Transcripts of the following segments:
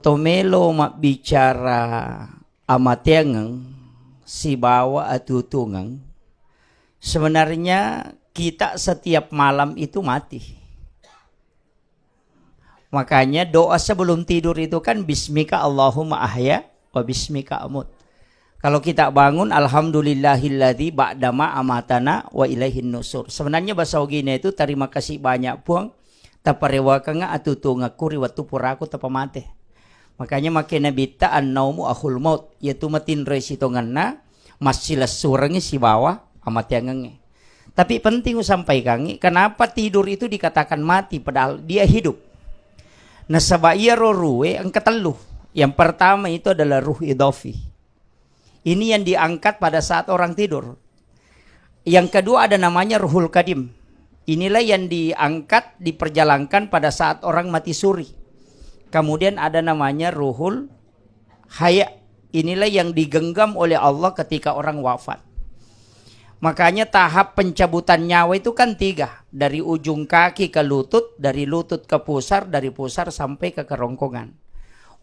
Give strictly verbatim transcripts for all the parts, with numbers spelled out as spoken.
Tomelo mabbicara amateangeng sibawa atutungeng, sebenarnya kita setiap malam itu mati. Makanya doa sebelum tidur itu kan, "Bismika Allahumma ahya wa bismika amut." Kalau kita bangun, "Alhamdulillahilladzi ba'dama amatana wa ilaihin nusur." Sebenarnya bahasa Ogina itu, "Terima kasih banyak, Puang, taparewakengnga atutungekku ri wettu puraku tapamate." Makanya make Nabitta, "Annaumu akhul maut," yaitu matinroi sitongenna, massilessurengngi sibawa amateangengnge. Tapi penting usampaikangngi, kenapa tidur itu dikatakan mati padahal dia hidup? Nasaba iyaro ruhe engka tellu. Yang pertama itu adalah ruh idafi. Ini yang diangkat pada saat orang tidur. Yang kedua ada namanya ruhul kadim. Inilah yang diangkat, diperjalankan pada saat orang mati suri. Kemudian ada namanya ruhul haya. Inilah yang digenggam oleh Allah ketika orang wafat. Makanya tahap pencabutan nyawa itu kan tiga, dari ujung kaki ke lutut, dari lutut ke pusar, dari pusar sampai ke kerongkongan.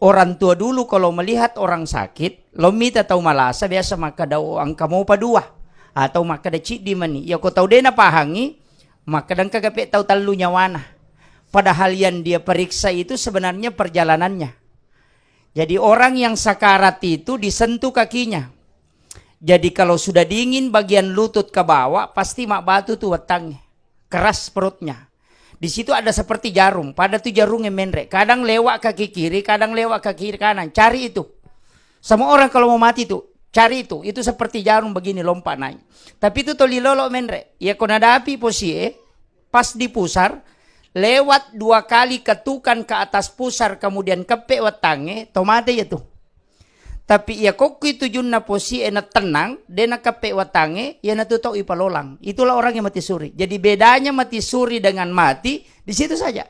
Orang tua dulu kalau melihat orang sakit, lo mita tau malasa biasa makkeda, "Oh, engka mopa dua," atau makkeda, "Ciddi mani." Ya ko tau de napahangi, makkeda, "Engka gape tau tellu nyawana." Padahal yang dia periksa itu sebenarnya perjalanannya. Jadi orang yang sakarat itu disentuh kakinya. Jadi kalau sudah dingin bagian lutut ke bawah, pasti mabbatu tu wettangnge. Keras perutnya. Di situ ada seperti jarum, pada tu jarumnya menre. Kadang lewat kaki kiri, kadang lewat kaki kanan. Cari itu. Semua orang kalau mau mati tu, cari itu. Itu seperti jarum begini lompat naik. Tapi itu toli lolo menre. Ya ko nadapi posie, pas di pusar, lewat dua kali ketukan ke atas pusar, kemudian keppe wettangnge, to mate ya tu. Tapi iya kokki tujunna posie na tenang, de nakeppe watangnge, iyanatu tau ipalolang. Itulah orang yang mati suri. Jadi bedanya mati suri dengan mati di situ saja.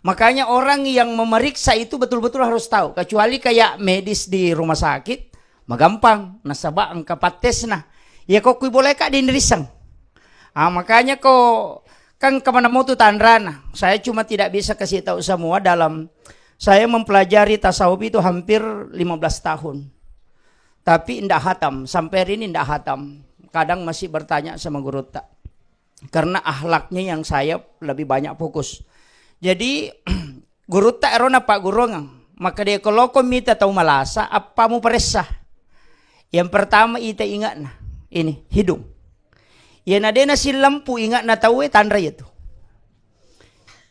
Makanya orang yang memeriksa itu betul-betul harus tahu. Kecuali kayak medis di rumah sakit, magampang, nasaba engka pattesna. Iya kokki boleh kak dinrisang. Ah, makanya ko kan kemana mau tu tanrana. Saya cuma tidak bisa kasih tahu semua dalam Saya mempelajari tasawuf itu hampir lima belas tahun. Tapi ndak hatam, sampai hari ini ndak hatam. Kadang masih bertanya sama gurutta. Karena akhlaknya yang saya lebih banyak fokus. Jadi gurutta ero napaggurungeng. Maka dia kalau kau minta tahu malasa, apa mu peressa? Yang pertama ita ingatna, ini hidung. Iya na dena silempu ingatna tauwe tanra iya tu.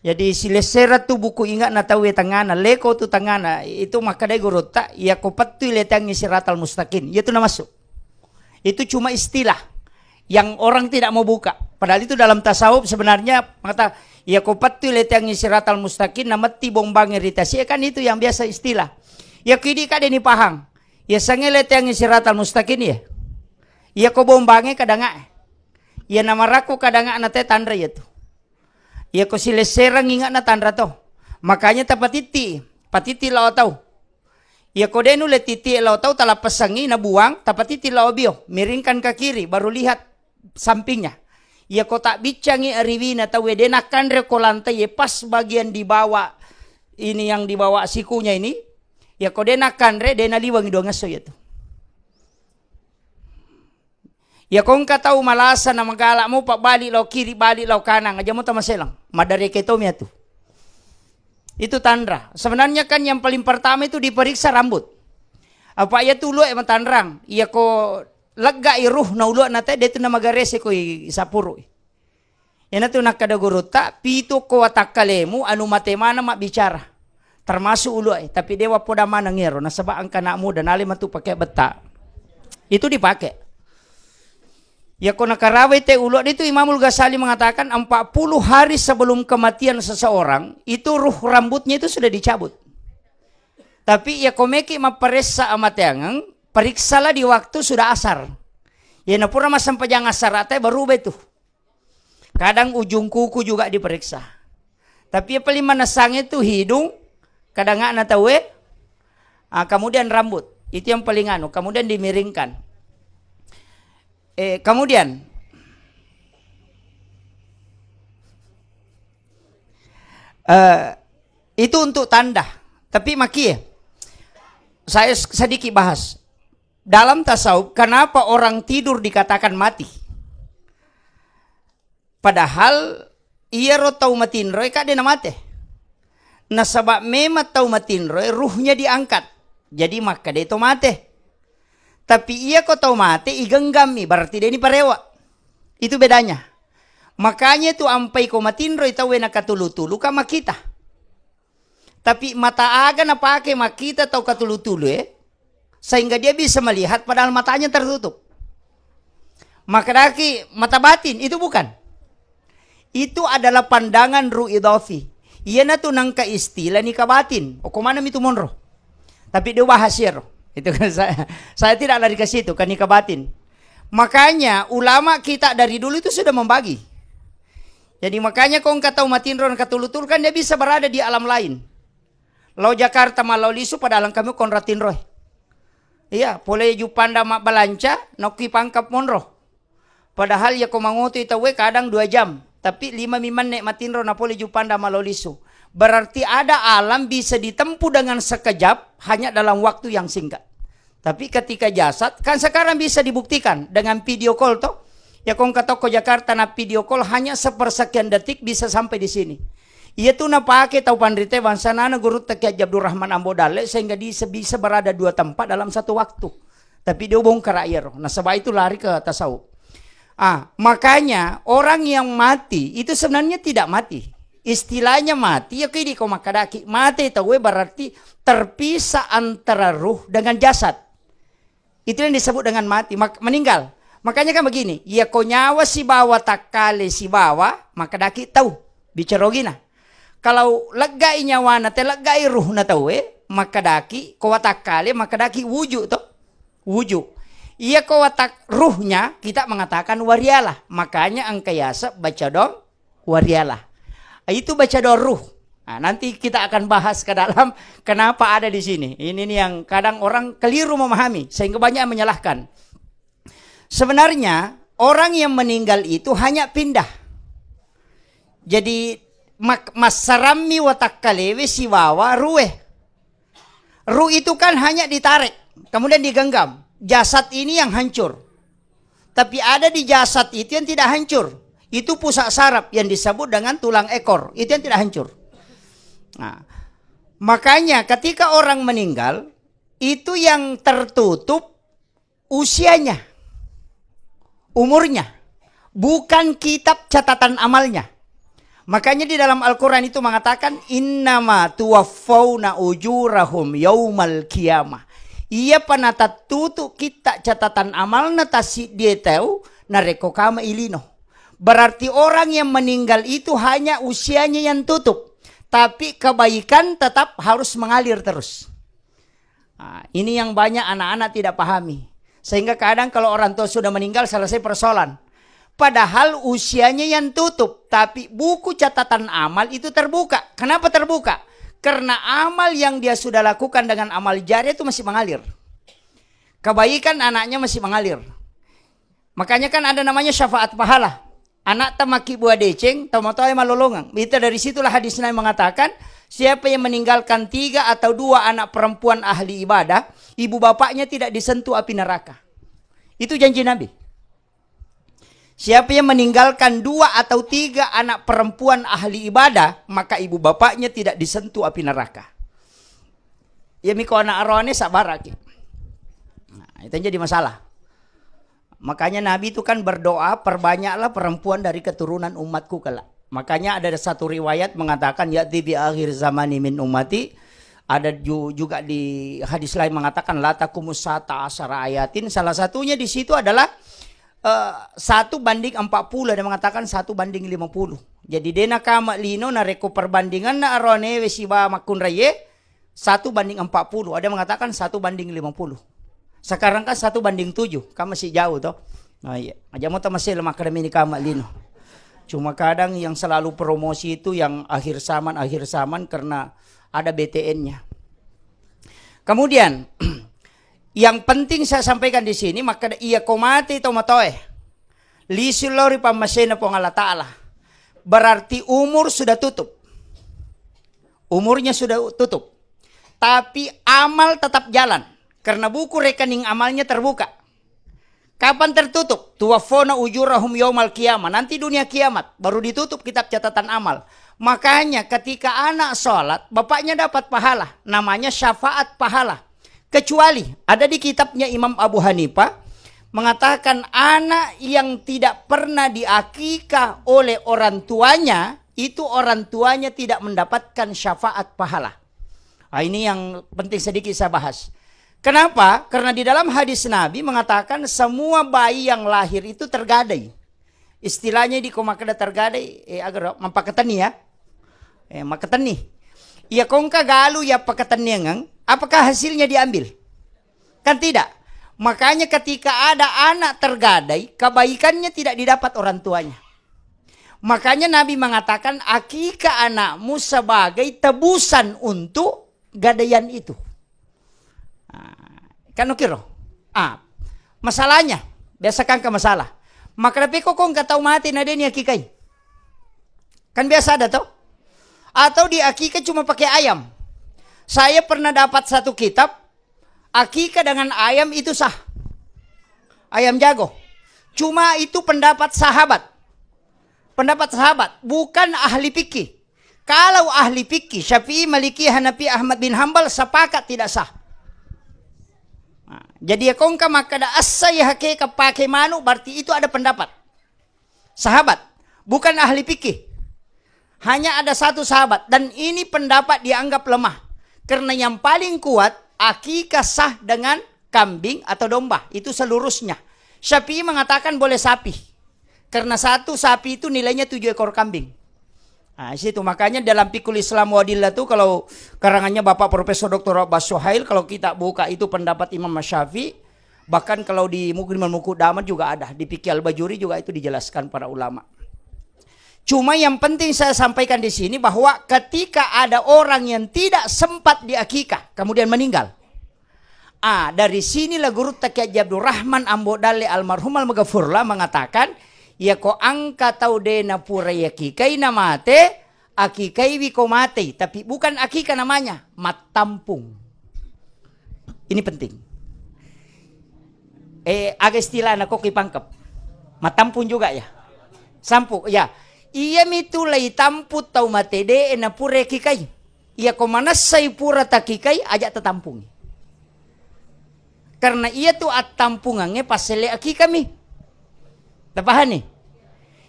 Jadi silessereng tu buku ingatna tauwe tangana, leko tu tangana, itu makkedai gurutta, iya ko pettui leteangngi siratal mustaqim. Iya tu namassu. Itu cuma istilah yang orang tidak mau buka. Padahal itu dalam tasawuf sebenarnya mata iya ko pettui leteangngi siratal mustaqim, nametti bombangngi ri tasi, kan itu yang biasa istilah. Iya ko idi kade ni pahang. Iya sange leteangngi siratal mustaqim iya. Iya ko bombangnge kadanga. Iya namarakku kadanga na te tanra iya tu. Iya ko silessereng ingatna tanra to. Makanya tapatitti, patitti lao tau. Iya ko denu le titti lao tau, talappesangi nabuang, tapatitti lao bio, miringkan ke kiri, baru lihat sampingnya. Iya ko tak biccangi ariwina tauwe de nakkanre ko lantai, pas bagian di bawah ini yang di bawah sikunya ini. Iya ko de nakkanre, de naliwangi dua ngesso iya tu. Iya ko engka tau malasa na magala mo, pa balik lao kiri, balik lao kanang, aja mo tamaselang. Madareke to miatu. Itu tanra. Sebenarnya kan yang paling pertama itu diperiksa rambut. Apa iya tu ulu'e matanrang. Iya ko legga i ruh na ulu'na te, de tu na magarese ko i sapuru. Iyanatu nakkeda gurutta, pitu ko watakkalemu anu mate maneng mabbicara. Termasuk ulu'e, tapi dewa poda maneng iyaro, nasaba engka anak muda, nale matu pakai betta. Itu dipakai. Ya ko nakarawai te ulu'e itu Imamul Ghazali mengatakan empat puluh hari sebelum kematian seseorang, itu ruh rambutnya itu sudah dicabut. Tapi ya ko meki mapparessa amateangeng, periksalah di waktu sudah asar. Ya napura massempajang asar ate baru itu. Kadang ujung kuku juga diperiksa. Tapi yang paling manessang itu hidung, kadang anak tahu eh, ah, kemudian rambut. Itu yang paling anu, kemudian dimiringkan. Eh, kemudian eh, itu untuk tanda. Tapi makie, saya s-, sedikit bahas. Dalam tasawuf, kenapa orang tidur dikatakan mati? Padahal iyaro tau matinroe ka de namate. Nasaba memang tau matinroe ruhnya diangkat. Jadi makkeda to mate. Tapi iya ko tau mate igenggammi, berarti de ni parewa. Itu bedanya. Makanya tu ampai ko matinroi tauwe nakatulu-tulu ka makita. Tapi mata aga napake makkita tau katulu-tulu, eh? Sehingga dia bisa melihat padahal matanya tertutup. Makkedaki mata batin, itu bukan. Itu adalah pandangan ruh idafi. Iyanatu nangka istilah nika batin. Okko manami tu monro. Tapi dia bahas iyaro. Itu kan saya, saya tidak lari ke situ, ke nika batin. Makanya ulama kita dari dulu itu sudah membagi. Jadi makanya kong kata matinro katulu-tulu kan dia bisa berada di alam lain. Lao Jakarta, ma lao lisu, pada alangkami konra tinroe. Iya, pole Jupanda mabbalanca, nokki pangkap monro. Padahal ya ko mangotoi tauwe kadang dua jam, tapi lima mi menne matinro na pole Jupanda ma lao lisu. Berarti ada alam bisa ditempuh dengan sekejap, hanya dalam waktu yang singkat. Tapi ketika jasad, kan sekarang bisa dibuktikan dengan video call toh. Ya kong katokko Jakarta na video call hanya sepersekian detik bisa sampai di sini. Iya tu napake tau panrite bangsa nana gurutta Kiai Haji Abdurrahman Ambo Dalle sehingga bisa, bisa berada dua tempat dalam satu waktu. Tapi dia bongkar iyaro. Nasaba itu lari ke tasawuf. Ah, makanya orang yang mati itu sebenarnya tidak mati. Istilahnya mati, ya kidi ko makkadaki. Mate tauwe berarti terpisah antara ruh dengan jasad. Itu yang disebut dengan mati, mak-, meninggal. Makanya kan begini, ya ko nyawa sibawa takkale sibawa, makkadaki tau, bicara ogina. Kalau leggai nyawana, te leggai ruhna tauwe, makkadaki ko watakkale, makkadaki wujud toh. Wujud. Iya ko watak ruhnya, kita mengatakan warialah. Makanya engka yaseng baca dong warialah. Itu baca doa ruh. Nah, nanti kita akan bahas ke dalam kenapa ada di sini. Ini nih yang kadang orang keliru memahami sehingga banyak yang menyalahkan. Sebenarnya orang yang meninggal itu hanya pindah. Jadi mak-, massarammi watakkalewe sibawa ruwe. Ruh itu kan hanya ditarik, kemudian digenggam. Jasad ini yang hancur. Tapi ada di jasad itu yang tidak hancur. Itu pusat saraf yang disebut dengan tulang ekor. Itu yang tidak hancur. Nah, makanya ketika orang meninggal, itu yang tertutup usianya, umurnya, bukan kitab catatan amalnya. Makanya di dalam Al-Quran itu mengatakan, "Innama tuwaffawna ujurahum yaumal qiyamah." Iya pa natattutu kitta catatan amalna tassiddie tau narekko kama ilino. Berarti orang yang meninggal itu hanya usianya yang tutup, tapi kebaikan tetap harus mengalir terus. Ah, ini yang banyak anak-anak tidak pahami. Sehingga kadang kalau orang tua sudah meninggal, selesai persoalan. Padahal usianya yang tutup, tapi buku catatan amal itu terbuka. Kenapa terbuka? Karena amal yang dia sudah lakukan dengan amal jariah itu masih mengalir. Kebaikan anaknya masih mengalir. Makanya kan ada namanya syafaat pahala. Anak temaki buah deceng, tau matoa malolongang. Itu dari situlah hadis Nabi mengatakan, siapa yang meninggalkan tiga atau dua anak perempuan ahli ibadah, ibu bapaknya tidak disentuh api neraka. Itu janji Nabi. Siapa yang meninggalkan dua atau tiga anak perempuan ahli ibadah, maka ibu bapaknya tidak disentuh api neraka. Ya miko anak arone sabaraki. Nah, itu yang jadi masalah. Makanya Nabi itu kan berdoa, "Perbanyaklah perempuan dari keturunan umatku kelak." Makanya ada satu riwayat mengatakan, "Ya'ti bi akhir zamani min ummati." Ada ju-, juga di hadis lain mengatakan, "La taqumus sa'ata asyara ayatin." Salah satunya di situ adalah, eh, satu banding empat puluh, ada mengatakan satu banding lima puluh. Jadi dena kama lino narekko perbandinganna aronewe siba makkunraie, satu banding empat puluh, ada mengatakan satu banding lima puluh. Sekarang kan satu banding tujuh, kan masih jauh toh. Nah, iya. Aja mau tamasih lemak akademi ini kama lino. Cuma kadang yang selalu promosi itu yang akhir zaman, akhir zaman karena ada B T N-nya. Kemudian yang penting saya sampaikan di sini, maka iya ko mate to matoe. Lisu lao ri pammasena Puang Allah Ta'ala. Berarti umur sudah tutup. Umurnya sudah tutup. tapi amal tetap jalan. Karena buku rekening amalnya terbuka. Kapan tertutup? Tuwaffawna ujurahum yaumal qiyamah. Nanti dunia kiamat, baru ditutup kitab catatan amal. Makanya ketika anak sholat, bapaknya dapat pahala. Namanya syafaat pahala. Kecuali ada di kitabnya Imam Abu Hanifah mengatakan anak yang tidak pernah diakikah oleh orang tuanya, itu orang tuanya tidak mendapatkan syafaat pahala. Ah, ini yang penting sedikit saya bahas. Kenapa? Karena di dalam hadis Nabi mengatakan semua bayi yang lahir itu tergadai. Istilahnya di ko makkeda tergadai, eh, agaro, mappakatenni ya. Eh, makkatenni. Iya kongka galu ya pakatenniangan, apakah hasilnya diambil? Kan tidak. Makanya ketika ada anak tergadai, kebaikannya tidak didapat orang tuanya. Makanya Nabi mengatakan, "Akikah anakmu sebagai tebusan untuk gadaian itu." Nah, kan oke, roh? Ah, masalahnya, biasa kan ke masalah. Maka tapi kok kok nggak tahu mati na deni akikai? Kan biasa ada toh? Atau di akikah cuma pakai ayam. Saya pernah dapat satu kitab, akikah dengan ayam itu sah. Ayam jago. Cuma itu pendapat sahabat. Pendapat sahabat, bukan ahli fikih. Kalau ahli fikih, Syafi'i, Maliki, Hanafi, Ahmad bin Hambal sepakat tidak sah. Nah, jadi ya kongka makkada assa ya hakeka pakai manu, berarti itu ada pendapat sahabat, bukan ahli fikih. Hanya ada satu sahabat, dan ini pendapat dianggap lemah. Karena yang paling kuat, akikah sah dengan kambing atau domba. Itu seluruhnya. Syafi'i mengatakan boleh sapi. Karena satu sapi itu nilainya tujuh ekor kambing. Nah, situ makanya dalam Fikul Islam Wadillah tuh, kalau karangannya Bapak Profesor Doktor Abbas Suhail, kalau kita buka itu pendapat Imam Syafi'i, bahkan kalau di Mukrim Al-Muqaddamah juga ada, di Fikih Al-Bajuri juga itu dijelaskan para ulama. Cuma yang penting saya sampaikan di sini bahwa ketika ada orang yang tidak sempat diakikah, kemudian meninggal. Ah, dari sinilah gurutta Kiai Haji Abdurrahman Ambo Dalle almarhum almaghfurlah mengatakan, "Iya ko angka tau de napura yakikai na mate, akikaiwi ko matei, tapi bukan akikah namanya, mattampung." Ini penting. Eh, aga istilahna ko ki pangkep. Mattampung juga ya. Sampu, ya. Iya mitu lai tampu tau mate de napura yakikai. Iya ko manessai pura takikai, aja tatampungi. Karena iya tu attampungangnge passele akikami. Tapahani?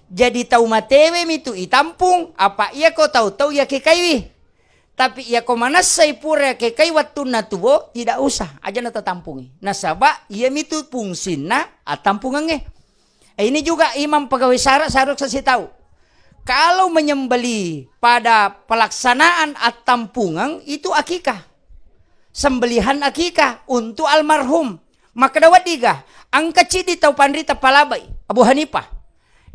Jadi tau matewe mitu itampung, apa iya ko tau-tau yakikaiwi. Tapi iya ko manessai pura yakikai wattunna tuwo, tidak usah, aja natatampungi. Nasaba iya mitu fungsinna attampungangnge. Eh, ini juga imam pegawai syara seharusnya sih tahu. Kalau menyembeli pada pelaksanaan attampungan itu akikah. Sembelihan akikah untuk almarhum. Makkeda weddiga, engka cidi tau panrita palabai, Abu Hanifah.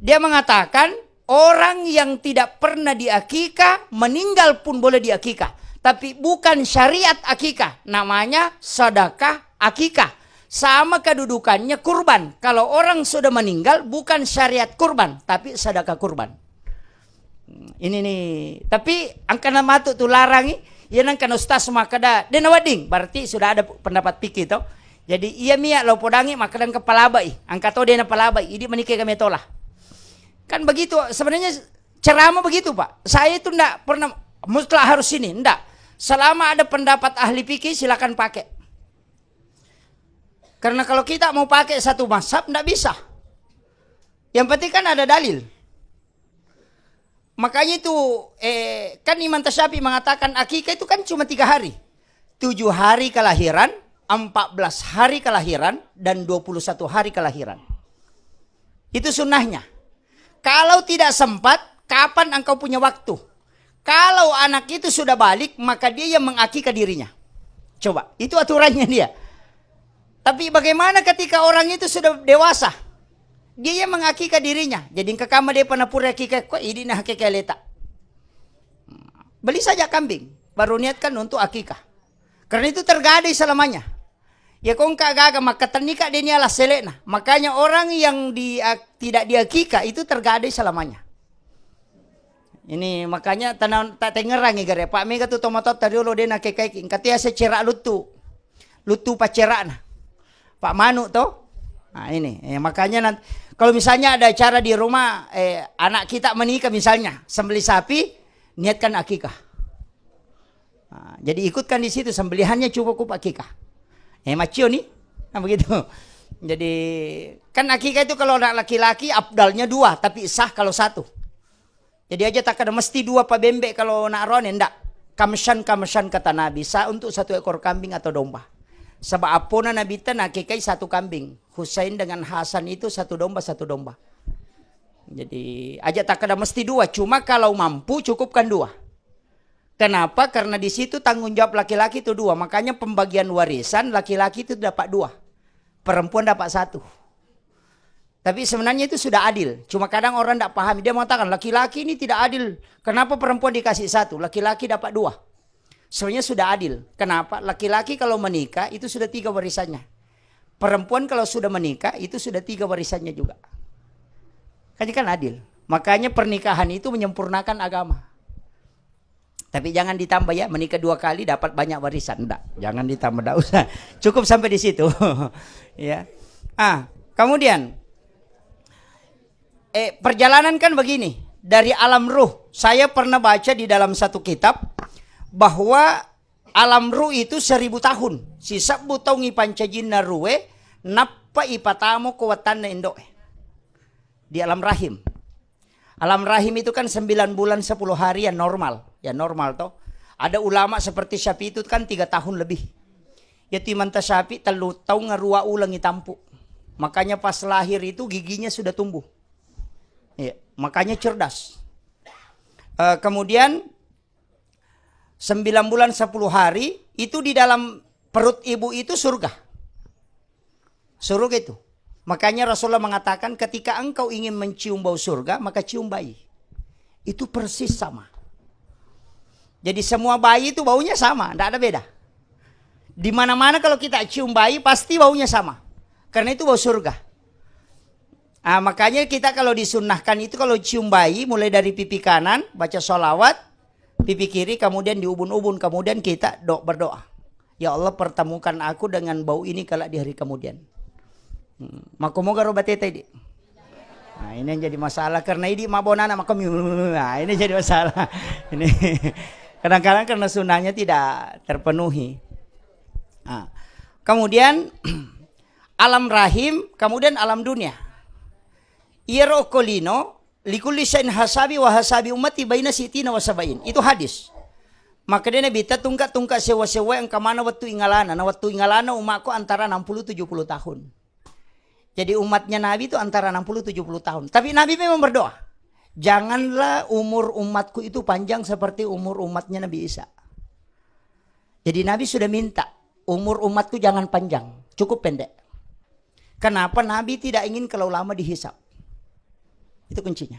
Dia mengatakan orang yang tidak pernah diakikah meninggal pun boleh diakikah, tapi bukan syariat akikah, namanya sedekah akikah. Sama kedudukannya kurban. Kalau orang sudah meninggal, bukan syariat kurban, tapi sedekah kurban. Ini nih, tapi angkana matu tu larangi, iya nangkana ustaz makkeda, de nawedding, berarti sudah ada pendapat fikih to. Jadi iya mia lo podangi makkeda engka palabai, angka to de napalabai, idi menike kami tola. Kan begitu sebenarnya, ceramah begitu, Pak. Saya itu ndak pernah mutlak harus ini, ndak. Selama ada pendapat ahli fikih silakan pakai. Karena kalau kita mau pakai satu mazhab ndak bisa. Yang penting kan ada dalil. Makanya itu, eh, kan Imam Tasyafi mengatakan akikah itu kan cuma tiga hari. Tujuh hari kelahiran, empat belas hari kelahiran, dan dua puluh satu hari kelahiran. Itu sunnahnya. Kalau tidak sempat, kapan engkau punya waktu? Kalau anak itu sudah balik, maka dia yang mengakikah dirinya. Coba, itu aturannya dia. Tapi bagaimana ketika orang itu sudah dewasa? Dia yang mengakikah dirinya. Jadi engka kamma dia pernah pura akikah, kok idi na akikah leta. Beli saja kambing, baru niatkan untuk akikah. Karena itu tergadai selamanya. Ya kongka gaga makkatenni ka deni ala selekna. Makanya orang yang di, tidak diakikah itu tergadai selamanya. Ini makanya tanang tak tengerangi gare. Pak mega tu tomatoatta riolo de nakekai. Engka tu yaseng cera luttu. Luttu paccerana. Pak manu to. Nah, ini. Eh, makanya nanti, kalau misalnya ada acara di rumah, eh, anak kita menikah misalnya, sembelih sapi, niatkan akikah. Nah, jadi ikutkan di situ, sembelihannya cukup akikah. Eh, macio nih. Nah, begitu. Jadi, kan akikah itu kalau anak laki-laki afdalnya dua, tapi sah kalau satu. Jadi aja takkeda mesti dua pabembe kalau nak rone, ndak. Kamsyan, kamsyan kata Nabi, sa untuk satu ekor kambing atau domba. Sebab apona Nabi ta nakekai satu kambing. Husain dengan Hasan itu satu domba, satu domba. Jadi aja takkeda mesti dua, cuma kalau mampu cukupkan dua. Kenapa? Karena di situ tanggung jawab laki-laki itu dua. Makanya pembagian warisan laki-laki itu dapat dua, perempuan dapat satu. Tapi sebenarnya itu sudah adil. Cuma kadang orang tidak pahami. Dia mengatakan laki-laki ini tidak adil. Kenapa perempuan dikasih satu, laki-laki dapat dua? Sebenarnya sudah adil. Kenapa? Laki-laki kalau menikah itu sudah tiga warisannya. Perempuan kalau sudah menikah itu sudah tiga warisannya juga. Kan, kan adil. Makanya pernikahan itu menyempurnakan agama. Tapi jangan ditambah ya, menikah dua kali dapat banyak warisan. Ndak, jangan ditambah, ndak usah. Cukup sampai di situ. Ya. Ah, kemudian, eh, perjalanan kan begini. Dari alam ruh, saya pernah baca di dalam satu kitab bahwa alam ruh itu seribu tahun. Sisebbu taung ipancajinna ruhe, nappa ipatamo ko wattanna indo'e. Di alam rahim. Alam rahim itu kan sembilan bulan sepuluh hari, ya normal. Ya normal toh. Ada ulama seperti Syafi'i itu kan tiga tahun lebih. Ya timanta Syafi'i tellu taung rua uleng itampu. Makanya pas lahir itu giginya sudah tumbuh. Ya, makanya cerdas. Eh, kemudian sembilan bulan sepuluh hari itu di dalam perut ibu itu surga. Surga itu. Makanya Rasulullah mengatakan, "Ketika engkau ingin mencium bau surga, maka cium bayi." Itu persis sama. Jadi semua bayi itu baunya sama, ndak ada beda. Di mana-mana kalau kita cium bayi, pasti baunya sama. Karena itu bau surga. Ah, makanya kita kalau disunnahkan itu, kalau cium bayi, mulai dari pipi kanan, baca sholawat, pipi kiri, kemudian diubun-ubun, kemudian kita do-, berdoa, "Ya Allah, pertemukan aku dengan bau ini kelak di hari kemudian." Hmm. Mako moga ro bateta idi. Nah, ini yang jadi masalah karena idi mabona anak mako. Nah, ini jadi masalah. Ini kadang-kadang karena sunnahnya tidak terpenuhi. Nah, kemudian alam rahim, kemudian alam dunia. Iyaro okko lino, "Likulli syai'in hasabi wa hasabi ummati baina sitina wa sabain." Itu hadis. Makkedai Nabitta, "Tungka-tungka sewwa-sewwa engka mana wettu ingalana." Na wettu ingalana umakku antara enam puluh tujuh puluh tahun. Jadi umatnya Nabi itu antara enam puluh tujuh puluh tahun. Tapi Nabi memang berdoa, "Janganlah umur umatku itu panjang seperti umur umatnya Nabi Isa." Jadi Nabi sudah minta, "Umur umatku jangan panjang, cukup pendek." Kenapa? Nabi tidak ingin kalau lama dihisab. Itu kuncinya.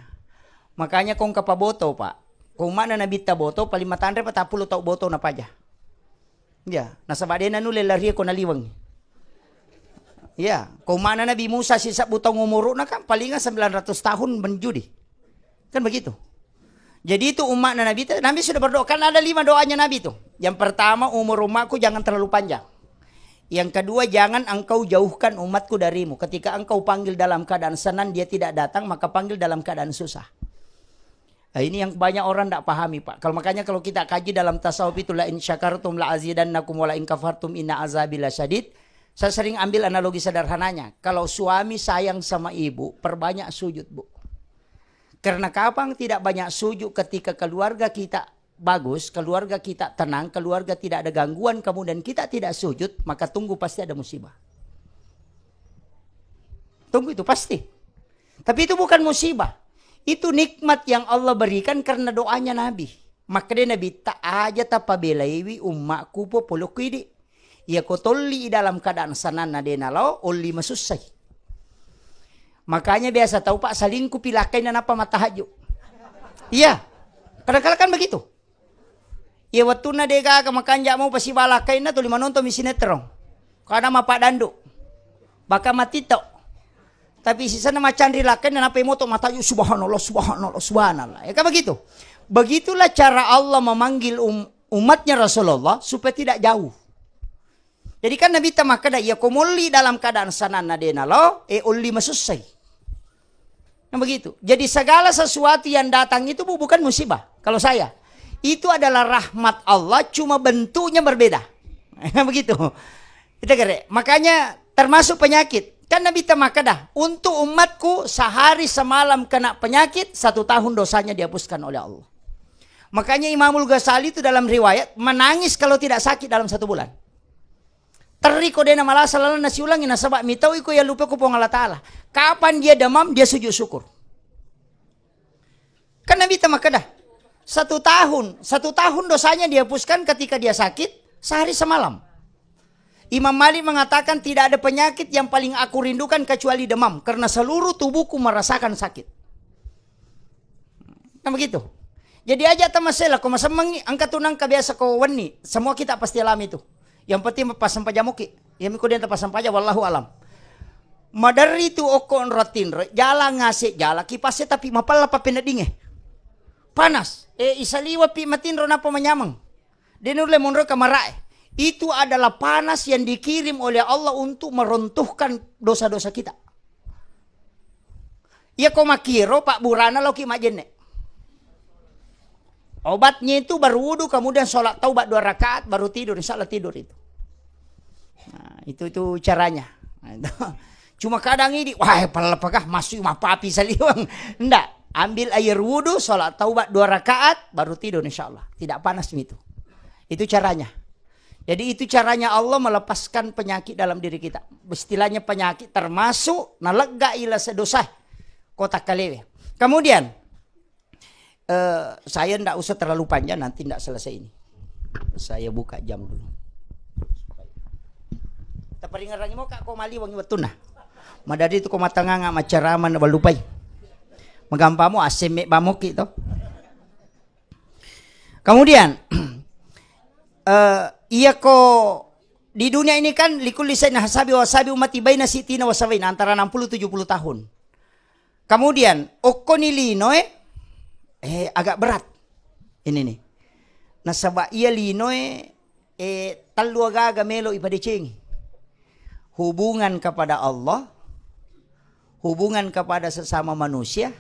Makanya kong kapaboto, Pak. Kong mana Nabi taboto, paling matanre patappulo tau boto napaja. Ya, nasaba de nanulle larie ko naliweng. Ya, kong mana Nabi Musa sisebbu taung umuruna kan palingan sembilan ratus tahun menjudi. Kan begitu. Jadi itu umatnya Nabi, Nabi sudah berdoa. Kan ada lima doanya Nabi tuh. Yang pertama, umur umatku jangan terlalu panjang. Yang kedua, jangan engkau jauhkan umatku darimu. Ketika engkau panggil dalam keadaan senang, dia tidak datang, maka panggil dalam keadaan susah. Nah, ini yang banyak orang tidak pahami, Pak. Kalau makanya kalau kita kaji dalam tasawuf itu, "La in syakartum la azidannakum wa la in kafartum inna azabi lasyadid." Saya sering ambil analogi sederhananya. Kalau suami sayang sama ibu, perbanyak sujud, Bu. Karena kapan tidak banyak sujud, ketika keluarga kita bagus, keluarga kita tenang, keluarga tidak ada gangguan, kemudian kita tidak sujud, maka tunggu pasti ada musibah. Tunggu itu pasti. Tapi itu bukan musibah. Itu nikmat yang Allah berikan karena doanya Nabi. Makkedai Nabi, "Tak aja tapabelaiwi ummakku po polokku idi." Iya ko tolli dalam keadaan sananna de nalao, olli masussai. Makanya biasa tau, Pak, salingkupi lakkainna nappa mattahajju. Iya. Kadang-kadang kan begitu. Iya, wettunna de gaga makanja mau pasiba lakkainna tuli manonton mi sinetron. Kada mapaddandu. Bahkan matito. Tapi sisenna macanri lakkainna nappa moto mataju, "Subhanallah, subhanallah, subhanallah." Ya kan begitu. Begitulah cara Allah memanggil um-, umatnya Rasulullah supaya tidak jauh. Jadi kan Nabitta makkeda, "Iya ko molli dalam keadaan sananna de nalo, e olli masussai." Nah, begitu. Jadi segala sesuatu yang datang itu bu-, bukan musibah. Kalau saya, itu adalah rahmat Allah, cuma bentuknya berbeda. Begitu. Kita kira. Makanya termasuk penyakit. Kan Nabitta makkeda, "Untuk umatku sehari semalam kena penyakit, satu tahun dosanya dihapuskan oleh Allah." Makanya Imamul Ghazali itu dalam riwayat menangis kalau tidak sakit dalam satu bulan. Terri ko dena malasa lalenna siulangi nasaba mitau iko yallupe ko Puang Allah Ta'ala. Kapan dia demam, dia sujud syukur. Kan Nabitta makkeda, satu tahun, satu tahun dosanya dihapuskan ketika dia sakit, sehari semalam. Imam Malik mengatakan, "Tidak ada penyakit yang paling aku rindukan kecuali demam, karena seluruh tubuhku merasakan sakit." Nah, begitu. Jadi aja tamasela ko masemmengi, engka tu nangka biasa ko wenni, semua kita pasti alami itu. Yang penting passampajang moki. Yang miko dia passampajang, wallahu alam. Maderri tu okko onro tinro, jala ngase, jala kipase tapi mapella papeneddinge. Panas. E, isaliwa pi matinro napa manyameng. De nulle monro kamarae. Itu adalah panas yang dikirim oleh Allah untuk meruntuhkan dosa-dosa kita. Iya ko makkiro, pabburana loki majjenne. Obatnya itu baru wudu, kemudian sholat taubat dua rakaat, baru tidur. Insya Allah tidur itu. Nah, itu, itu caranya. Nah, itu. Cuma kadang ini, "Wah, pala apakah masuk mapapi saliwang?" Ndak. Ambil air wudu, sholat taubat dua rakaat, baru tidur insya Allah. Tidak panas itu. Itu caranya. Jadi itu caranya Allah melepaskan penyakit dalam diri kita. Istilahnya penyakit termasuk nalegga ila sedosa kota kalewe. Kemudian, eh, saya ndak usah terlalu panjang, nanti ndak selesai ini. Saya buka jam dulu. Taparingerangi mo kak ko maliwangi wettunna. Madadi tu ko matanganga macarama na balupai. Magampamo asemme bamoki to. Kemudian, eh, iya ko di dunia ini kan likulli sayyidina hasabi wa hasabi ummati baina sitina wa sabaina, antara enam puluh tujuh puluh tahun. Kemudian, okkoni linoe, eh, agak berat. Ini nih. Nasaba iya linoe, eh, tellu agaga melo ipadecengi. Hubungan kepada Allah, hubungan kepada sesama manusia,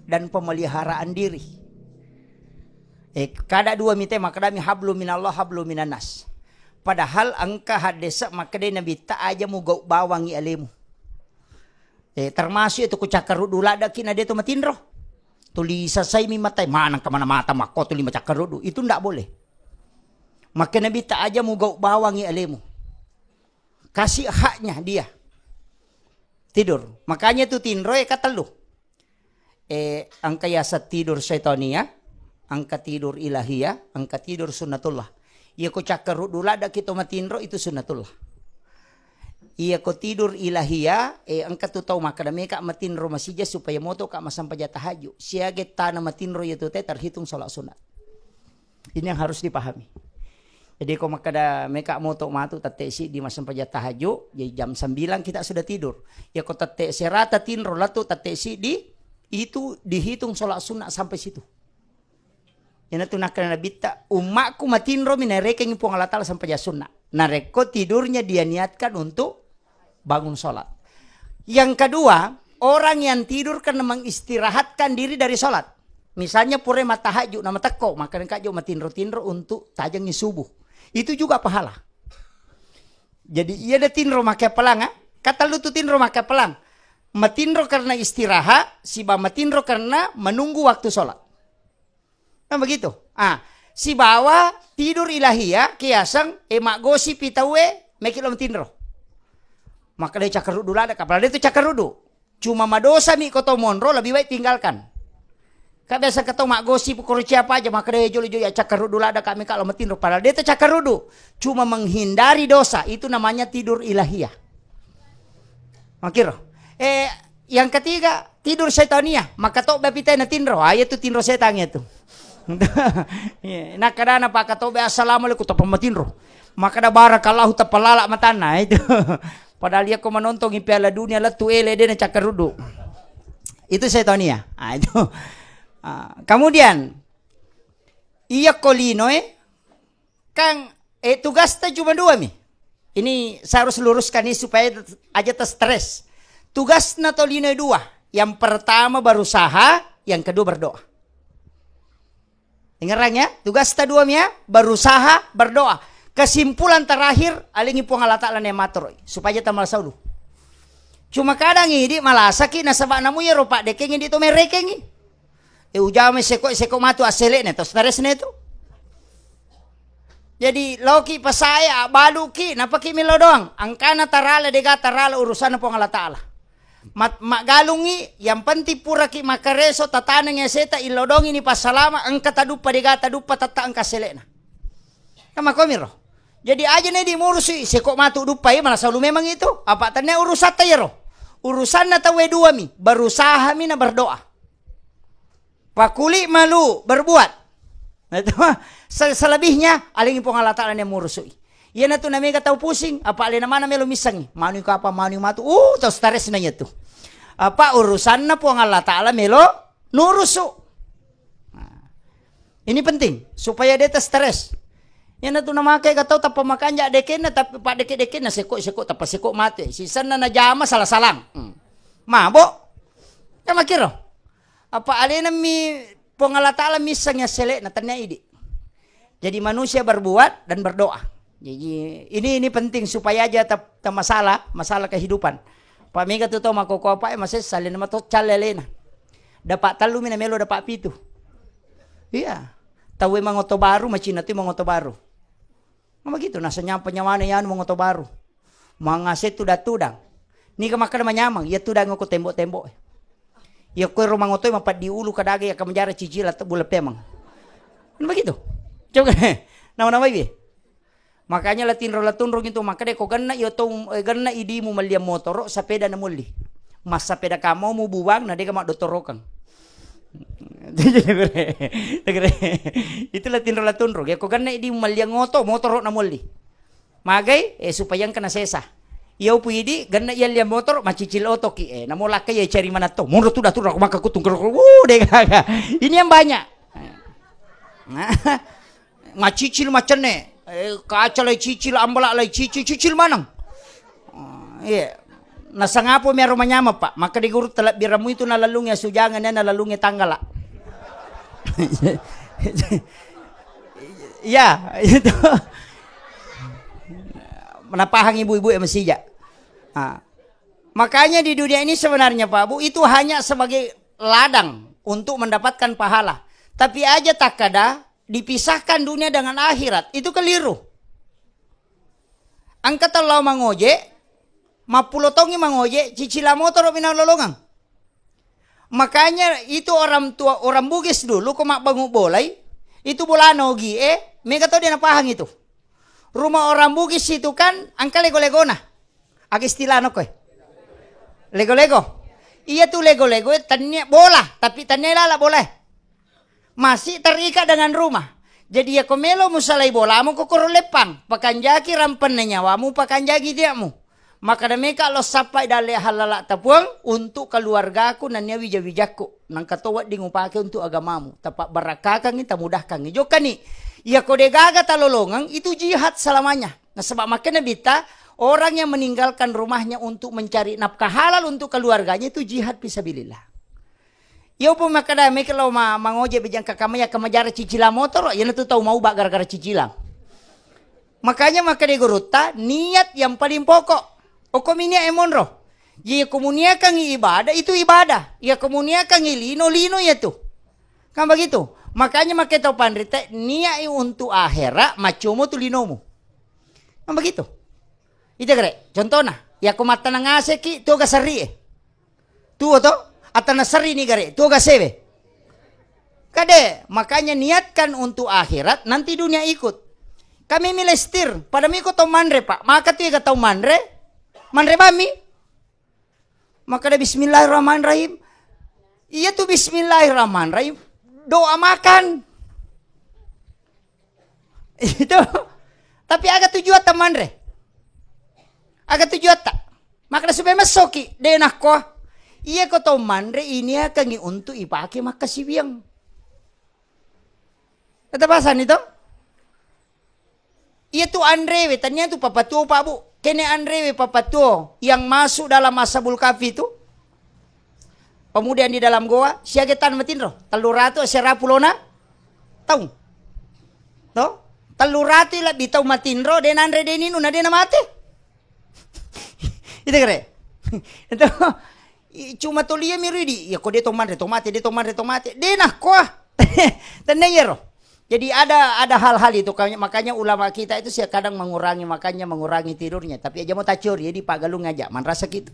dan pemeliharaan diri. Eh, kada dua mite makadami hablu minallah, hablu minannas. Padahal engka haddese makkedai Nabitta aja mugau bawangi alemu. Eh, termasuk itu ku cakkaruddu laddaki na de to matinro. Tuli sasai mi matai, manang kemana mata makko tuli macakkaruddu. Itu ndak boleh. Maka Nabitta aja mugau bawangi alemu. Kasih haknya dia. Tidur. Makanya itu tinro e katellu. Eh, engka yaseng tidur syaitania, engka tidur ilahia, engka tidur sunnatullah. Iya ko cakkaruddu laddaki to matinro itu sunnatullah. Iya ko tidur ilahia, eh, engka tu tau makkeda meka matinro masija supaya moto ka masampaja tahajud. Siaga tana matinro iya tu te terhitung sholat sunat. Ini yang harus dipahami. Jadi ko makkeda meka moto matu tette siddi massempajang tahajud, jadi jam sembilan kita sudah tidur. Ya ko tette serata tinro latu tette siddi, itu dihitung sholat sunnah sampai situ. Ina tu nakkeda Nabitta, "Ummakku matinromi narekengi Puang Allah Ta'ala sempajang sunnah. Narekko tidurnya dia niatkan untuk bangun sholat." Yang kedua, orang yang tidur karena mengistirahatkan diri dari sholat. Misalnya pura matahajud, nama tekko, maka engka jo matinro-tinro untuk tajengi subuh. Itu juga pahala. Jadi iya de tinro make pelang, ah. Katellu tu tinro make pelang. Matinro karena istirahat, siba matinro karena menunggu waktu sholat. Nah, begitu. Ah, sibawa tidur ilahiyah, kiaseng, eh, maggosipi tauwe, meki lo matinro. Maka de cakkaruddu ladde, kapala de tu cakkaruddu. Cuma madosa mi ko tau monro, lebih baik tinggalkan. Ka biasa ke tau maggosip, koro siapa aja, maka de jolo-jolo ya cakkaruddu ladde, kami kalau matinro. Padahal de tu cakkaruddu. Cuma menghindari dosa, itu namanya tidur ilahiyah. Makiro. Eh, yang ketiga, tidur setania. Maka to bapitai na tinro. Ah, iya tu tinro setan ya tu. Iya, nakkadana pakatobe, "Assalamualaikum," tappa matinro. Makkada, "Barakallahu," tappa lala matanna, itu. Padahal iya ko manontongi Piala Dunia lettu ele de na cakkaruddu. Itu setania. Ah, itu. Ah, kemudian, Iya ko linoe, kan, eh, tugasta cuma dua mi. Ini saya harus luruskan ini supaya aja ter stres. Tugasna to linoe dua. Yang pertama berusaha, yang kedua berdoa. Dengarang ya, tugasta dua mi ya, berusaha, berdoa. Kesimpulan terakhir, alingi Puang Allah Ta'ala ne matoroi, supaya tamal saulu. Cuma kadang idi malasaki nasaba namu ya ropa dekengi di to merekengi. E ujame seko, seko matu asselekne to stresne tu. Jadi, laoki pasae, abbaluki, napaki melo doang. Angkana tarala, dega tarala urusanna Puang Allah Ta'ala. Mat-, maggalungi, yang penting puraki makareso, tataneng eseta, illo dongi ni passalama, engka taduppa, dega taduppa, tetta engka selekna. Kan makomiro. Jadi, aja ne dimurusi, seko matu duppai, malah selalu memang itu. Apa tenne urusatta yero. Urusanna tauwe dua mi, berusaha mi na berdoa. Pakuli malu berbuat. Nah, itu mah se-, selebihnya alingi Puang Allah Ta'ala yang murusui. Iyanatu namega tau pusing, apa alena mana melo missengi. Manu kapa, manu matu. Uh, tau stres nanya tu. Apa urusanna Puang Allah Ta'ala melo nurusu. Nah, ini penting supaya dia stres. Iyanatu namake ga tau tappa makanja dekenna, tapi pak deke-dekenna seko-seko tappa seko mate. Sisenna najama salah-salang. Hmm. Mabok. Kan makiro. Apa alena mi Puang Allah Ta'ala misseng yang selekna, tania idi. Jadi manusia berbuat dan berdoa. Jadi ini, ini penting supaya aja ta-, ta masalah, masalah kehidupan. Pak mega tu tau makoko apa, eh, masessa alena mato calle alena. Dapat tellu mina melo dapat pitu. Iya. Tawe mangoto baru, macina tu mangoto baru. Nah, begitu, nasa nyampa nyawana yanu mangoto baru. Mangase tudang-tudang. Niga makkeda manyameng, iya tudang ko tembok-tembok. Iya ko ero mangoto mapeddi ulu kadaga iya kamajara cicila te-, bula pemeng. Kan begitu. Coba nama-nama ibe. Makanya la tinro la tunrung itu makkeda ko genna iya to, eh, genna idimu melliang motoro, sepeda na mulli. Mas sepeda kamu mu buang na dega maddotorokang. Itulah tinro la tunrung. Ya ko genna idi malliang oto, motoro na molli. Magai, eh, supaya engka na sesa. Iya upu idi, genna iya liang motoro, macicil oto ki. Eh, namo lakka iya cari mana to. Mondo tuda tuda maka kutung. Wuh, deh gaga. Ini yang banyak. Nah, macicil macenne. Eh, kaca lai cicil, ambala lai cicil, cicil maneng. Oh, iya. Nasangapo mi aro manyameng, Pak. Maka di guru telebbirammu itu nalalungi asujangeng, nalalungi tanggala. Iya, itu. Napahang ibu-ibu ya masija. Ah. Makanya di dunia ini sebenarnya, Pak Bu, itu hanya sebagai ladang untuk mendapatkan pahala. Tapi aja takkada dipisahkan dunia dengan akhirat, itu keliru. Engka tau lao mangoje, mappulo taungngi mangoje, cicila motoro mi naulolongeng. Makanya itu orang tua, orang Bugis dulu ko mabbangung bolai, itu bolana ogi e, mega tau dia napahang itu. Rumah orang Bugis itu kan engka lego-legona. Aga istilahna koe? Lego-lego. Iya tu lego-lego e, tania bola, tapi tania lala bola e. Masih terikat dengan rumah. Jadi, iya ko melo musalai bolamu, ko koro leppang, pakanjaki rampenna nyawamu, pakanjaki tiakmu. Maka demeka lo sappai dalle hallala tapuang untuk keluargaku nania wija-wijakku. Nangka to wedding upake untuk agamamu. Tapa barakkakangi, tamudahkangi. Jokkani, iya ko degaga talolongeng, itu jihad selamanya. Nasaba makkeda Nabitta, orang yang meninggalkan rumahnya untuk mencari nafkah halal untuk keluarganya itu jihad fisabilillah. Iya upo makkeda meke lao ma-, mangoje bejang kakamaya kamajara cicila motoro, iyanatu tau mauba gara-gara cicila. Makanya makkeda gurutta, niat yang paling pokok. Okko mi niat e monro. Jadi ko muniakangi ibadah, itu ibadah. Iya ko muniakangi lino, lino iya tu. Kan begitu. Makanya makkeda tau panrita, niat i untuk akhirat, maccomo tu linomu. Kan begitu. Ita gare, contohna, iya ko mattanang aseki, tu ga serri e. Tuo to? Atana serri ni gare, tuo ga sewe. Kade, makanya niatkan untuk akhirat, nanti dunia ikut. Kami milestir, pada miko tau manre, Pak. Maka tu ega tau manre, manre bami. Maka ada bismillahirrahmanirrahim. Iya tu bismillahirrahmanirrahim. Doa makan. Itu. Tapi aga tujuatta manre? Aga tujuatta? Makna supaya messoki, de nakko. Iya ko tau manre iniakangi untuk ipake makkasiwiang. Tata pasani to? Iya tu anrewe, tania tu papatuo, Pak, Bu. Kene anrewe papatuo yang masuk dalam ashabul kahfi itu, pemuda yang di dalam goa, siaga tan matinro? Tellu ratu sera pulona taung. To? Tellu ratu lebbi tau matinro, de nanre, de ninu, na de namate. Itu kere. Itu, i-, cuma tolia mi ridi. Ya, ko de to manre, to mate, de to manre, to mate. De nakkoa. Tenna iyaro. Jadi ada, ada hal-hal itu, makanya, makanya ulama kita itu sih kadang mengurangi makannya, mengurangi tidurnya. Tapi aja mau tacuri, jadi pagalung aja, manrasa gitu.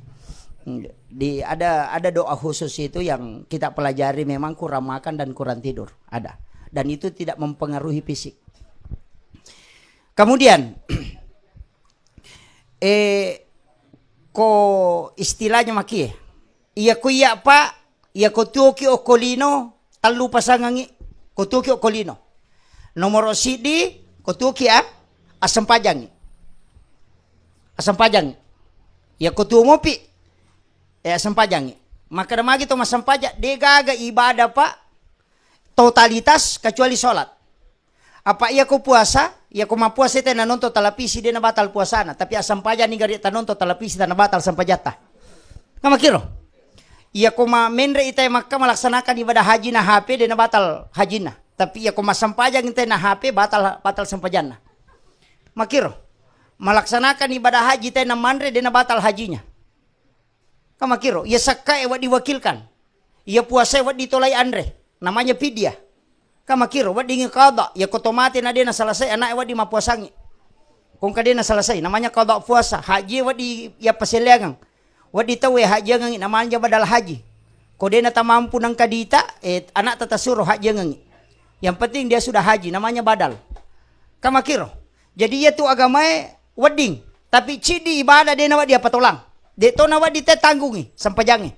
Di, ada, ada doa khusus itu yang kita pelajari, memang kurang makan dan kurang tidur. Ada. Dan itu tidak mempengaruhi fisik. Kemudian, eh, ko istilahnya makie. Iya ko iya, Pak, iya ko tuoki okko lino, tellu pasangangi, ko tuoki okko lino. Nomoro siddi, ko tuoki a-, assempajangi. Assempajangi. Iya ko tuo mopi, eh, assempajangi. Makkeda magi to massempajang, de gaga ibadah, Pak, totalitas kecuali sholat. Apa iya ko puasa, iya ko mappuasa tena nonton televisi, dena batal puasana, tapi assampajani gari ta nonton televisi, tana batal sampajatta. Kamakiro. Iya ko ma-, menre ita Makkah melaksanakan ibadah haji na H P, dena batal hajina. Tapi iya ko massempajang tena H P, batal, batal sempajanna. Makiro. Melaksanakan ibadah haji tena manre, dena batal hajinya. Kamakiro, iya sakkae wedding diwakilkan. Iya puasae wedding tolai anre. Namanya fidyah. Kamakiro, wedding qada. Iya ko to mate na de naselesai, ana'e wedding mappuasangi. Kongka de naselesai, namanya qada puasa. Haji wedding iya paselleangang. Wedding tauwe hajiangangi, namanya badal haji. Ko de natamampu nangka dita, eh, ana'ta tasuro hajiangangi. Yang penting dia sudah haji, namanya badal. Kamakiro. Jadi iya tu agamae wedding, tapi ciddi ibadah de nawedding apatolang. De to nawedding te tanggungi sempajangnge.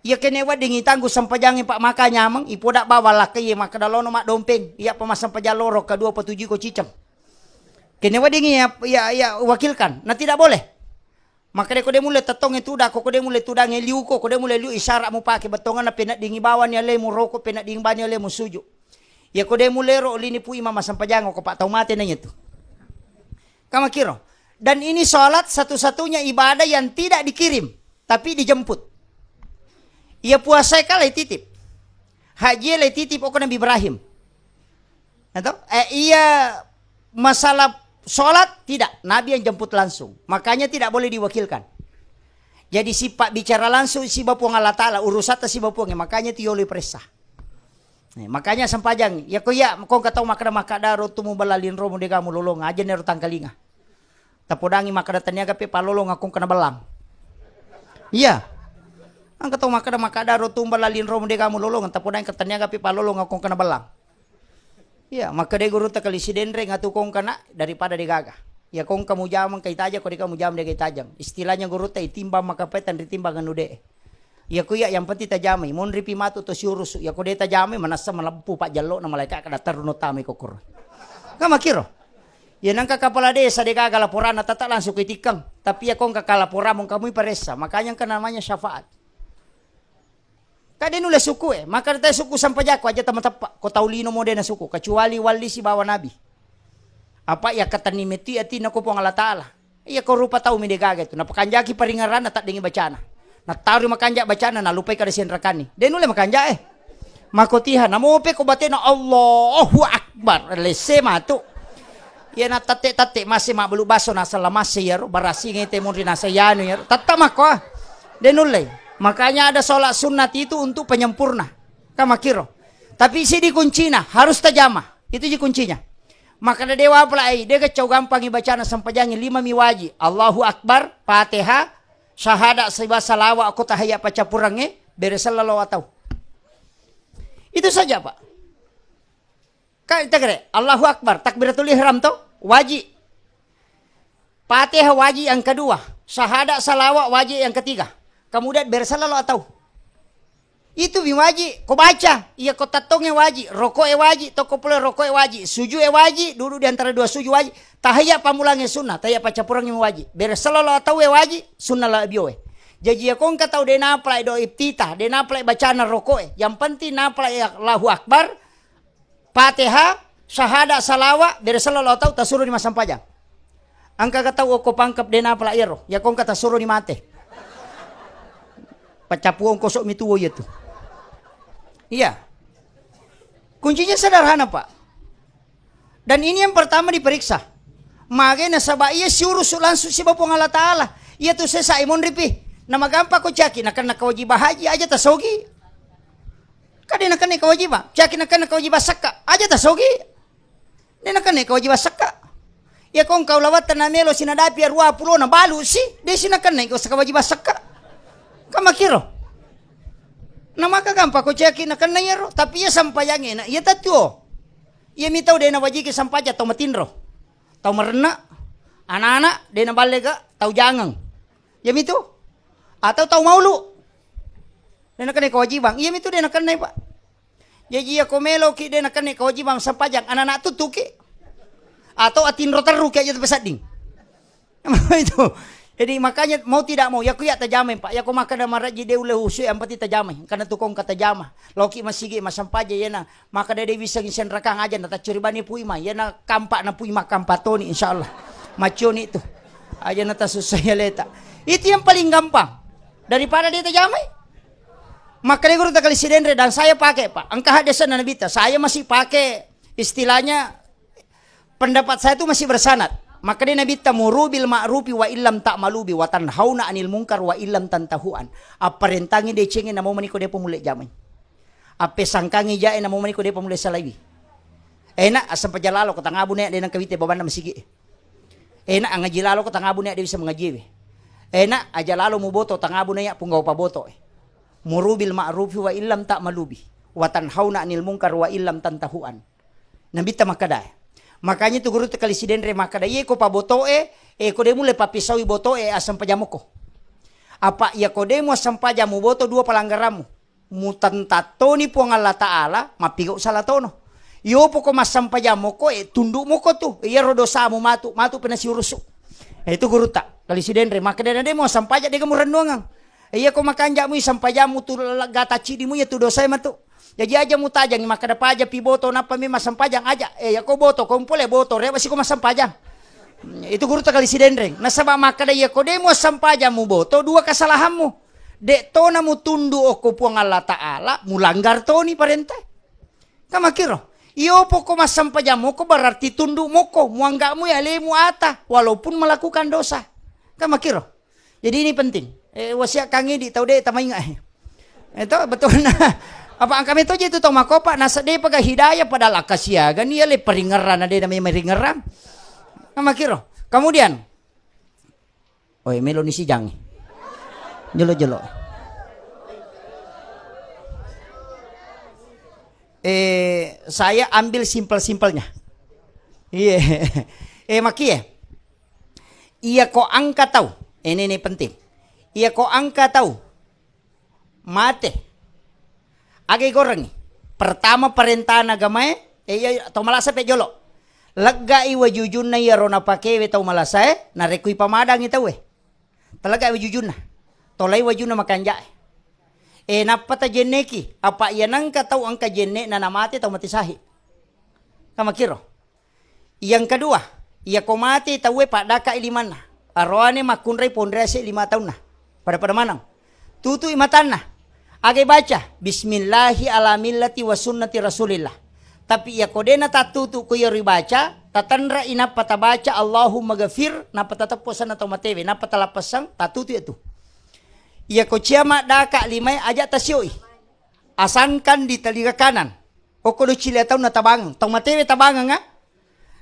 Iya kene wedding itanggung sempajangnge, Pak, maka nyameng, ipoda bawang lakkai, iya makkeda lono maddompeng, iya pa massempajang loro, kedua petuju ko ciceng. Kene wedding iya, iya, iya wakilkan, na tidak boleh. Makkeda ko de mulle tettongnge tuda, ko, ko de mulle tudangnge liuko, ko de mulle liu isyarat mupake bettonganna, peneddingi bawani alemu roko, peneddingi bani alemu suju. Iya ko de mulle ro lini pu imam massempajang ko, Pak, tau mate na iya tu. Kamakiro. Dan ini sholat satu-satunya ibadah yang tidak dikirim, tapi dijemput. Iya puasae kala ititip. Haji le titip oko Nabi Ibrahim. Atau, eh, iya masalah sholat tidak, Nabi yang jemput langsung. Makanya tidak boleh diwakilkan. Jadi sifat bicara langsung siba Puang Allah Ta'ala, urusatta siba Puang, makanya itu yolo iperessa. Eh, makanya sempajang, ya ko iya, ko engka tau makkeda, makkeda ro tu muballa linro mu dega mulolong, aja nero tangkalinga. Tapodangi makkeda taniaga pe palolong akong kena belang. Iya. Engka tau makkeda, makkeda ro tu muballa linro mu dega mulolong, tapodangi ke taniaga pe palolong akong kena belang. Iya, makkeda gurutta kali sidenreng atu kong kana daripada degaga. Iya kong kamu jamang kai tajang, ko deka mujamang degai tajang. Istilahnya gurutta itimbang makapetan ritimbang anu de. Iya ku iya yang penting tajamai, monri pi matu to siurusu. Iya ko de tajamai manassa malempu pak jallo na malaika kada terruno tamai kokoro. Kamakiro. Iya nangka kepala desa degaga laporanna tata langsung ke tikang. Tapi iya kong kaka laporan mong kamu paressa. Makanya engka namanya syafaat. Ka de nulle suku e, maka de suku sampajakku aja tama teppa, ko tau lino mo de na suku, kecuali wali sibawa nabi. Apa iya katenni metti atinna ko Puang Allah Ta'ala. Iya ko rupa tau mi degaga tu, napakanjaki paringeranna taddengi bacana. Nattari makanja bacana, nalupai kada senrakani. De nulle makanja e. Makotiha, namope ko batena Allahu Akbar, lesse matu. Iya na tatte-tatte mase mabbelu baso nasala mase iyaro, barassinge te monri nasa iyanu iyaro. Tatta makko ah. De nulle. Makanya ada sholat sunat itu untuk penyempurna. Kamakiro. Tapi sidi kuncina, harus tajama. Itu ji kuncinya. Maka dewa pula ai, de gacau gampangi bacana sempajangi lima mi waji. Allahu Akbar, Fatihah, syahadat siba salawa ko tahiyat paccapurangnge, bere sallallahu atau. Itu saja, Pak. Kan tegere, Allahu Akbar, takbiratul ihram to, waji. Fatihah waji yang kedua, syahadat salawat waji yang ketiga. Kemudian bersalawat atau itu mi waji, ko baca, iya ko tattonge waji, rokoe waji, toko pole rokoe waji, sujue waji, duduk di antara dua sujud waji, tahiyat pamulange sunnah, tahiyat paccapurangnge waji, bersalawat atau waji, sunnah la bioe. Jaji, iyako engka tau de napalai doa iftitah, de napalai bacana roko'e, yang penting napalai Allahu Akbar, Fatihah, syahadat, salawat, bere sallallahu tau, tasuroni massempajang. Engka ga tau okko Pangkep de napalai iyaro, iyako engka tasuroni mate. Paccapuong kosok mi tuwo iyatu. Iya. Kuncinya sederhana, Pak. Dan ini yang pertama diperiksa. Mage nasaba iya siurusu langsung siba Puang Allah Ta'ala. Iya tu sesa imonri pi. Namagampang ko caki nakenna kewajiban haji aja tasogi. Kade nakenna kewajiban. Caki nakenna kewajiban sakka aja tasogi. De nakenna kewajiban sakka. Iya ko engka ulawatta namelo sinadapi arua pulo na balu si. De si nakenna ko kewajiban sakka. Kamakiro. Namagampang ko caki nakenna iyaro. Tapi iya sampajange na iya tatuo. Iyami tau de nawajiki sampajang, tau matinro, tau marenna, anak-anak de naballe ga, tau jangeng. Iyami tu. Atau tau maulu. De nakenna kewajiban. Iyami tu de nakenna, Pak. Jaji iya ko meloki de nakenna kewajiban sampajang, anak-anak tuttuki. Atau atinro terruki aja tapi sedding. Itu. Jadi makanya mau tidak mau, ya ku ya tajamai, Pak. Ya ko makkeda marajji de ulle usu, yang penting tajamai. Karena tu kongka tajama. Loki masigi masampaja yena. Makkeda de bisa ngisen rakang aja na taccuri bani pui ma. Yena kampak na pui ma kampak toni, insyaallah. Macioni tu. Aja na tasusah ya leta. Itu yang paling gampang. Daripada de tajamai. Makkeda guru takali sidenre dan saya pakai, Pak. Engka hadis na Nabi ta. Saya masih pakai istilahnya Pendapat saya itu masih bersanad. Makkeda Nabitta, "Muru bil ma'rufi wa illam ta'malu bi, wa tanhauna 'anil munkar wa illam tantahu an." Apparentangi decenge namo maniko depa mulle jamai. Appesangkangi jae namo maniko depa mulle salaiwi. Enak asempajang lalo ko tangabu nek de nangka wite babanna masigi. Enak angaji lalo ko tangabu nek de bisa mangajiwe. Enak aja lalo muboto tangabu nek punggawa paboto. Muru bil ma'rufi wa illam ta'malu bi, wa tanhauna 'anil munkar wa illam tantahu an. Nabitta makkeda. Makanya tu guru tekali sidenre makkeda, "Iye ko pabotoe, e ko de mulle papisaui botoe, asempajamoko." Apa iya ko de mu asempajang muboto dua pelanggaranmu. Mutentat toni Puang Allah Ta'ala, mappigau sala tono. Yopo ko massempajang moko, e tunduk moko tu. Iyaro dosamu matu, matu pena siurusu. E, itu gurutta. Kali sidenre, makkeda de mu asempajang, de ga murennuangang. Iya ko makanja'mu sempajammu tu lega taccidimu iya tu dosae matu. Jaji aja mutajangi makkeda paja pi boto nappa memang sempajang aja. Eh, iya ko boto ko mpole boto re wasi ko massempajang. Hmm, itu guru takali sidenreng. Nasaba makkeda iya ko de mu sempajang mu boto dua kesalahanmu. De tona mutundu okko Puang Allah Ta'ala, mulanggar toni parenta. Kamakiro. Iyo poko massempajang moko berarti tundu moko, muanggak mu ya lemu ata walaupun melakukan dosa. Kamakiro. Jadi ini penting. Eh, wasiat kangi di tau de tamainga. Eh. Itu betul nah. Apa angka meto je itu tau makopa nasa de paga hidayah padahal akasiaga ni ya le peringeran ade namanya meringeran. Kamakiro. Kemudian, oi melo ni sijangi. Jelo-jelo. Eh, saya ambil simpel-simpelnya. Iya. Eh, makie. Iya ko angka tau. Ini nih penting. Iya ko angka tau mate. Aga igorengngi? Pertama parentana agamae, eh, iya, tau malasa pe jolo. Leggai wajujunna iyaro napakewe tau malasae, narekko ipamadangi tauwe. Taleggai wajujunna. Tolai wajunna makanjae. Eh, nappa tajenneki, apa iya nangka tau engka jenne'na namate tau mate sahid. Kamakiro. Yang kedua, iya ko mate tauwe paddaka'i limanna. Aroane makkunrai ponrease lima taunna. Pada-pada maneng. Tutui matanna. Aga ibaca, "Bismillahi ala millati wa sunnati Rasulillah." Tapi iya ko dena tattutu ko iya ribaca, tatenra inappa tabaca, "Allahumma ghafir," nappa tateppo senna tau matewe, nappa talappessang, tattutu itu. Iya ko cia maddaka limae aja tasioi. Asangkan di telinga kanan. Okko do cilia taunna tabangeng. Tau matewe tabangeng, ah?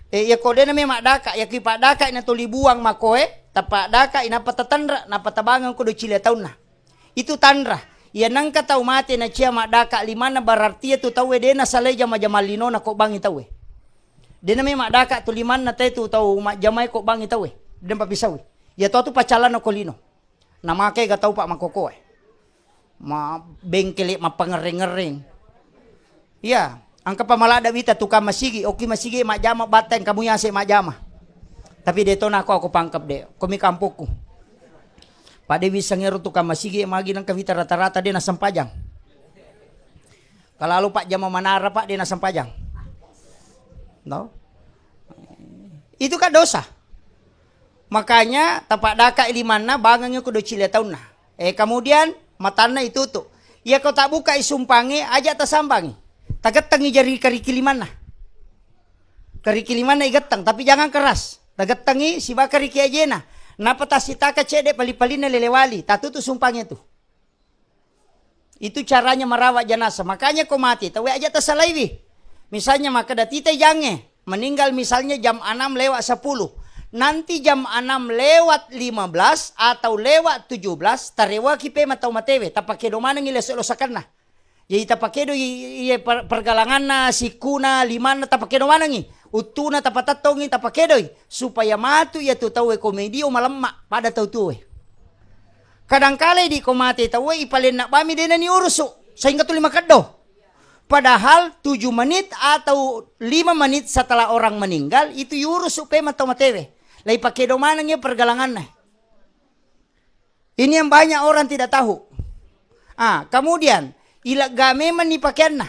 Eh, iya ko dena memang daka, iya ki paddaka ina toli buang makoe, tapaddaka inappa tatenra, nappa tabangeng ko do cilia taunna. Itu tanra. Iya nangka tau mate na cia maddaka limanna berarti iya tu tauwe dena salai jama-jama linona ko bangi tauwe. Dena memang daka tu limanna te tu tau majjamai ko bangi tauwe. Dena papisaui. Iya to tu pacalana ko lino. Namake ga tau, Pak, makkokoe. Ma bengkele mappangerreng-ngerreng. Iya, angka pamalada wita tukang masigi, oki masigi majjama batteng kamu yase majjama. Tapi de to nako aku pangkep de, komi kampokku. Pada wiseng ero tukang masigi magi nang kawita rata-rata de nasempajang. Kalau pajjama manara, Pak, de nasempajang. No? Itu kan dosa. Makanya tapaddaka limanna, bangengngi ko dua cili taunna. Eh, kemudian matanna itutu. Iya ko tabbuka isumpangnge, aja tasambangi. Tagettengngi jari kariki limanna. Kariki limanna igetteng, tapi jangan keras. Tagettengngi siba kariki ajena. Napa tasitaka cedde pali-palinna lelewali, tatutu sumpangnge tu. Itu caranya merawat jenazah. Makanya ko mati, tauwe aja tasalaiwi. Misalnya makkeda tita jange, meninggal misalnya jam enam lewat sepuluh. Nanti jam enam lewat lima belas atau lewat tujuh belas, tarewaki pema tau matewe, tapakedo manengi leso-losakenna. Jadi tapakedo i-, iye per-, pergalanganna, sikkuna, limanna tapakedo manengi. Uttuna tapatettongi, tapakedoi. Supaya matu iya tu tauwe komedio malemma pada tau tuwe. Kadangkala idi ko mate tauwe, ipalenna bami dena ni urusu, sehingga tuli makeddo. Padahal tujuh menit atau lima menit setelah orang meninggal, itu yurusu pema tau matewe. Lai pakedo maneng iya pergalanganna. Ini yang banyak orang tidak tahu. Ah, kemudian, ilegga memang ni pakaianna.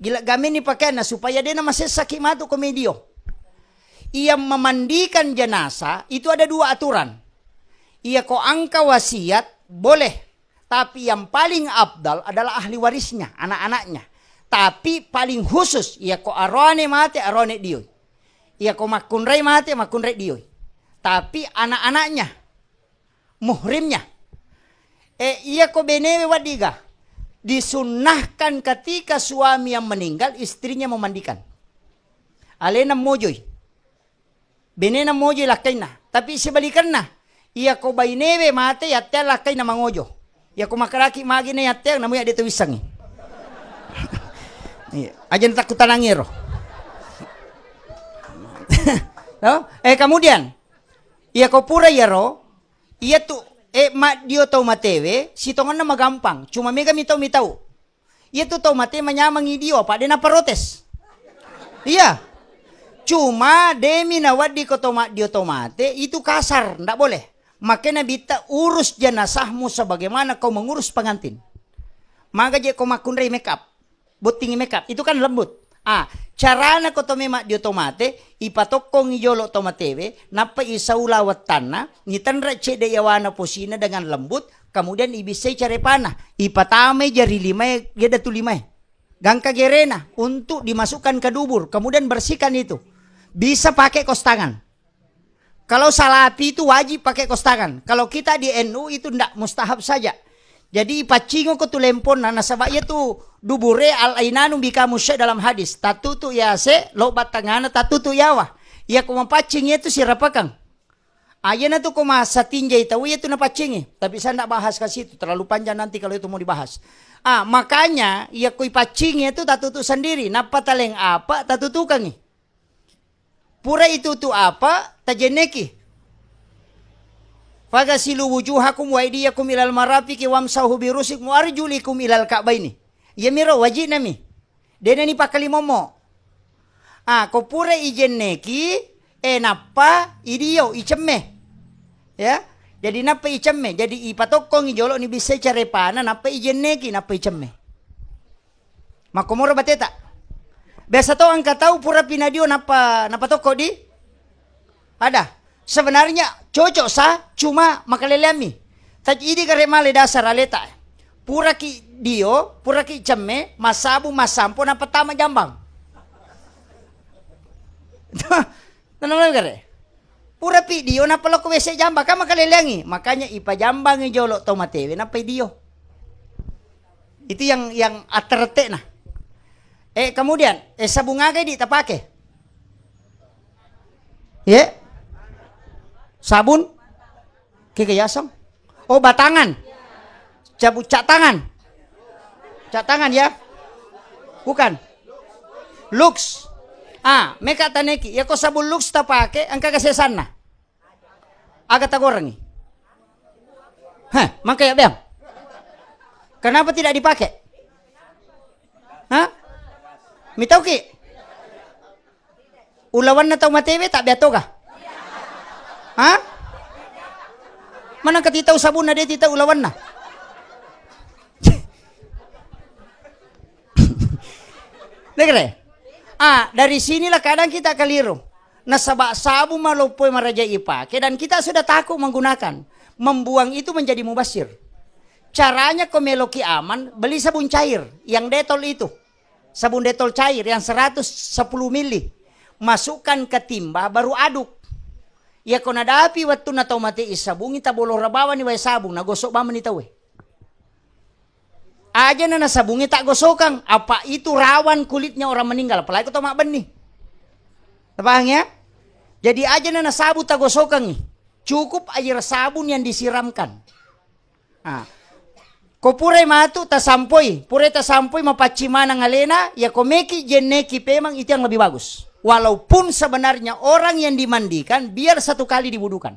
Ilegga memang ni pakaianna supaya dena masessaki matu komedio. Yang memandikan jenazah itu ada dua aturan. Iya ko angka wasiat boleh, tapi yang paling afdal adalah ahli warisnya, anak-anaknya. Tapi paling khusus, iya ko aroane mate, aroane dioi. Iya ko makkunrai mate, makkunrai dioi. Tapi anak-anaknya, muhrimnya. Eh, iya ko benewe waddiga, disunnahkan ketika suami yang meninggal, istrinya memandikan. Alena mojoi. Benena mojoi lakkainna. Tapi sebalikanna, iya ko bainewe mate, yatteang lakkainna mangojo. Iya ko makaraki magi na yatteang, namu ya de tawissengi. Iya, aja natakkutanangi ero. No? Eh, kemudian, iya ko pura iyaro, iya tu, eh, maddio tau matewe, sitongenna magampang. Cuma mega mitau mitau. Iya tu tau mate manyameng idio, apa de naprotes. Iya. Cuma demi nawaddi ko tau maddio tau mate, itu kasar, ndak boleh. Makanya bitta urus jenazahmu sebagaimana kau mengurus pengantin. Maga je ko makkunrai makeup. Bottingi makeup, itu kan lembut. Ah, carana ko to memang dio to mate, ipatokkongi jolo to matewe, nappa isaula wettanna, nitenre cedde yawana posina dengan lembut, kemudian ibissai carepana, ipatamai jari limae, gedda tu limae. Gangka gerena untuk dimasukkan ke dubur, kemudian bersihkan itu. Bisa pakai kos tangan. Kalau salapi itu wajib pakai kos tangan. Kalau kita di N U itu ndak, mustahab saja. Jadi ipaccingo ko tu lemponna, nasaba iya tu dubure al ainanu bika musya dalam hadis. Tatutu yase, loba tangana, tatutu yawa. Iya ko mapaccing iya tu sirapakang. Ayana tu ko masa tinjai tau iya tu napaccingi. Tapi saya ndak bahas ke situ, terlalu panjang nanti kalau itu mau dibahas. Ah, makanya iya ko ipaccingi itu tatutu sendiri. Nappa taleng apa tatutukangi. Pura itutu apa, tajenneki. Fagasilu wujuhakum wa aidiyakum ilal marafiqi wamsahu birusikum wa arjulikum ilal ka'baini. Iyamiro wajinami. Denani pakkalimommo. Ah, ko pura ijenneki, eh, nappa idio, icemme. Ya. Jadi nappa icemme. Jadi ipatokkongi jolo ni bissai carepana, nappa ijenneki, nappa icemme. Makkomoro bateta. Biasa to engka tau pura pinadio nappa, nappa tokko di? Ada. Sebenarnya cocok sa, cuma makaleleammi. Taji idi gare male dasar aleta. Pura ki dio, pura ki cemme, masabu, masampo, nappa tama jambang. Tanamna gare. Pura pi dio nappa lokko W C jambang, kan makaleleangi. Makanya ipajambangi jolo to matewe nappa dio. Itu yang, yang ateretekna. Eh, kemudian, eh, sabung aga di tapake? Ye? Sabun? Keke yaseng? Oh, batangan. Cabu cak tangan. Cak tangan ya? Bukan. Lux. Ah, meka taneki. Ya ko sabun Lux tapake, engka kesesanna. Aga tagorengi. Heh, mangka ya beang. Kenapa tidak dipakai? Hah? Mitauki? Ulawanna tau matewe tak beatoga? Hah? Maneng ka titau sabunna, de titau ulawanna. Dengar ya? Ah, dari sinilah kadang kita keliru. Nasaba sabun maloppo maraja ipake dan kita sudah takut menggunakan. Membuang itu menjadi mubasir. Caranya ko meloki aman, beli sabun cair yang Dettol itu. Sabun Dettol cair yang seratus sepuluh mili. Masukkan ke timba, baru aduk. Iya ko nadapi wettunna tau mate isabungi, tabolora bawani wae sabung, nagosok bawani tauwe. Aja na nasabungi tak gosokang, apa itu rawan kulitnya orang meninggal, apalagi ko tau mabbenni. Tapahang ya? Jadi aja na nasabu tagosokangi. Cukup air sabun yang disiramkan. Ah. Ko purai matu tasampoi, purai tasampoi mapaccing maneng alena, ya ko meki jenneki pemang itu yang lebih bagus. Walaupun sebenarnya orang yang dimandikan biar satu kali diwudukan.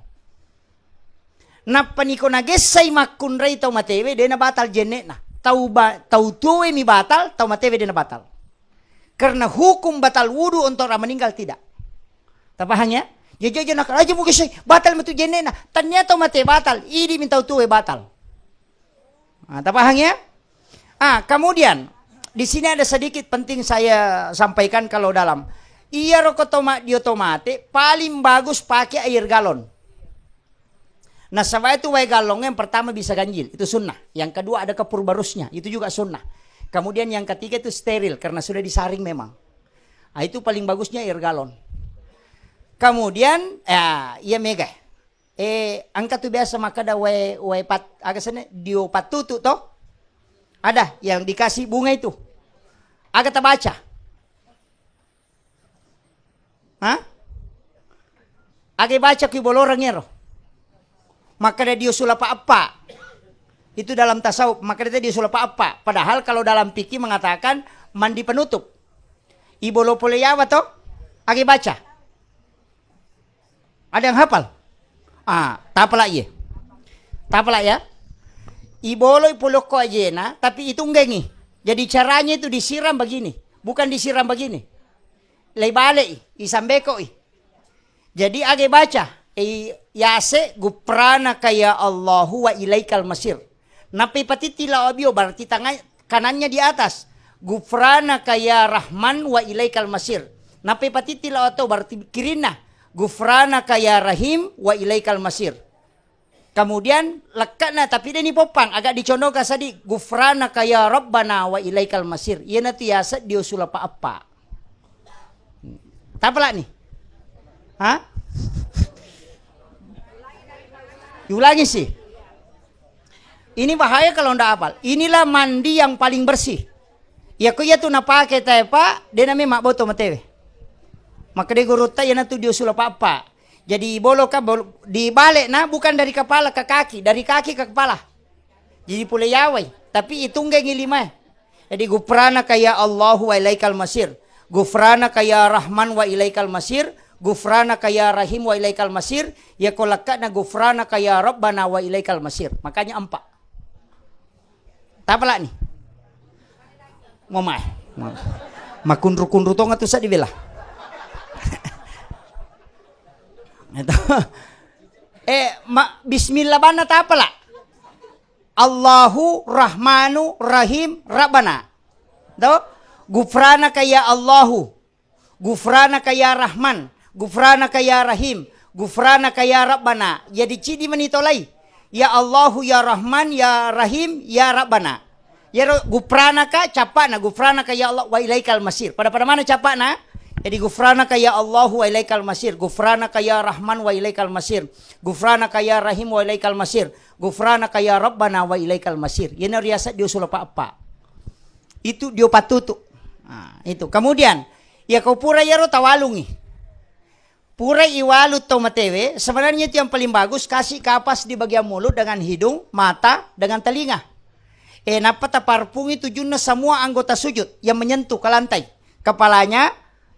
Nappa niko nagessai makkunrai tau matewe, dena batal jennekna. Tau ba-, tau tuwe mi batal, tau matewe dena batal. Karena hukum batal wudu untuk orang meninggal tidak. Tapahang ya? Jaja nak aja mungkin sih batal metu jennekna. Tania tau mate batal, idi mintau tuwe batal. Ah, tapahang ya? Ah, kemudian di sini ada sedikit penting saya sampaikan kalau dalam. Iya roko toma dio tomate paling bagus pakai air galon. Nasaba itu wae gallong yang pertama bisa ganjil, itu sunnah. Yang kedua ada kapur barusnya, itu juga sunnah. Kemudian yang ketiga itu steril karena sudah disaring memang. Ah, itu paling bagusnya air galon. Kemudian, ya, iya mega. Eh, engka tu biasa makkeda wae, wae pat-, aga senna, dio pattutu to? Ada yang dikasih bunga itu. Aga tabaca? Hah? Aga baca kui boloreng ero? Makkeda dio sulapa eppa. Itu dalam tasawuf, makkeda dio sulapa eppa. Padahal kalau dalam fikih mengatakan mandi penutup. Ibolo pole yawa to? Aga baca? Ada yang hafal? Ah, tapala iye. Tapala ya. Iboloi polokko ajena, tapi itunggengi. Jadi caranya itu disiram begini, bukan disiram begini. Lei balei, isambekoi. Jadi age baca, eh, yase gufranaka ya Allahu wa ilaikal masir. Nappi patitti lao abio berarti tangan kanannya di atas. Gufranaka ya Rahman wa ilaikal masir. Nappi patitti lao atau berarti kirinna. Gufranaka ya Rahim wa ilaikal masir. Kemudian lekkana tapi deni poppang agak dicondoka sadi gufranaka ya Rabbana wa ilaikal masir. Iyanatu yase dio sulapa eppa. Tapalak nih. Hah? Diulangi sih. Ini bahaya kalau ndak hafal. Inilah mandi yang paling bersih. Ya ko iya tu napake tae, Pak, de name mabboto matewe. Maka de gurutta iyanatu dio sulapa eppa. Jadi bolo ka bol-, di bale na bukan dari kepala ke kaki, dari kaki ke kepala. Jadi pole yawai, tapi itunggengi lima. Jadi gufranaka ya Allahu wa ilaikal masir. Gufranaka ya Rahman wa ilaikal masir. Gufranaka ya Rahim wa ilaikal masir. Ya ko lekkana gufranaka ya Rabbana wa ilaikal masir. Makanya empat. Tapalak nih. Mamae. Ma-, makunru-kunru tonga tu sadi bela. Itu. Eh, ma-, bismillah banna tapalak. Allahu Rahmanu Rahim Rabbana. To? Gufranaka ya Allahu. Gufranaka ya Rahman. Gufranaka ya Rahim. Gufranaka ya Rabbana. Jadi cidi mani tolai. Ya Allahu ya Rahman ya Rahim ya Rabbana. Yaro gufranaka capana, gufranaka ya Allah wa ilaikal masir. Pada-pada mana capana? Jadi gufranaka ya Allahu wa ilaikal masir. Gufranaka ya Rahman wa ilaikal masir. Gufranaka ya Rahim wa ilaikal masir. Gufranaka ya Rabbana wa ilaikal masir. Iyana riaseng dio sulapa eppa. Itu dio pattutu. Nah, itu. Kemudian, ya ko pura iyaro tawalungi. Pura iwalu tau matewe, sebenarnya itu yang paling bagus, kasih kapas di bagian mulut dengan hidung, mata, dengan telinga. Eh, nappa taparpungi tujunna semua anggota sujud yang menyentuh ke lantai. Kepalanya,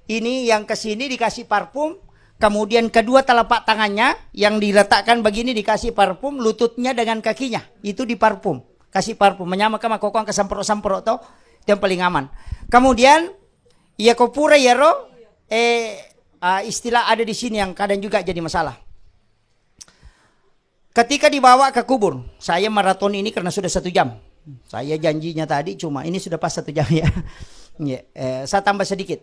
ini yang ke sini dikasih parfum, kemudian kedua telapak tangannya yang diletakkan begini dikasih parfum, lututnya dengan kakinya itu diparfum, kasih parfum. Menyamaka makkokkoang ke sampero-sampero to, itu yang paling aman. Kemudian iya ko pura iyaro, eh, ah, istilah ada di sini yang kadang juga jadi masalah. Ketika dibawa ke kubur, saya maraton ini karena sudah satu jam. Saya janjinya tadi cuma ini sudah pas satu jam ya. Iya, eh, saya tambah sedikit.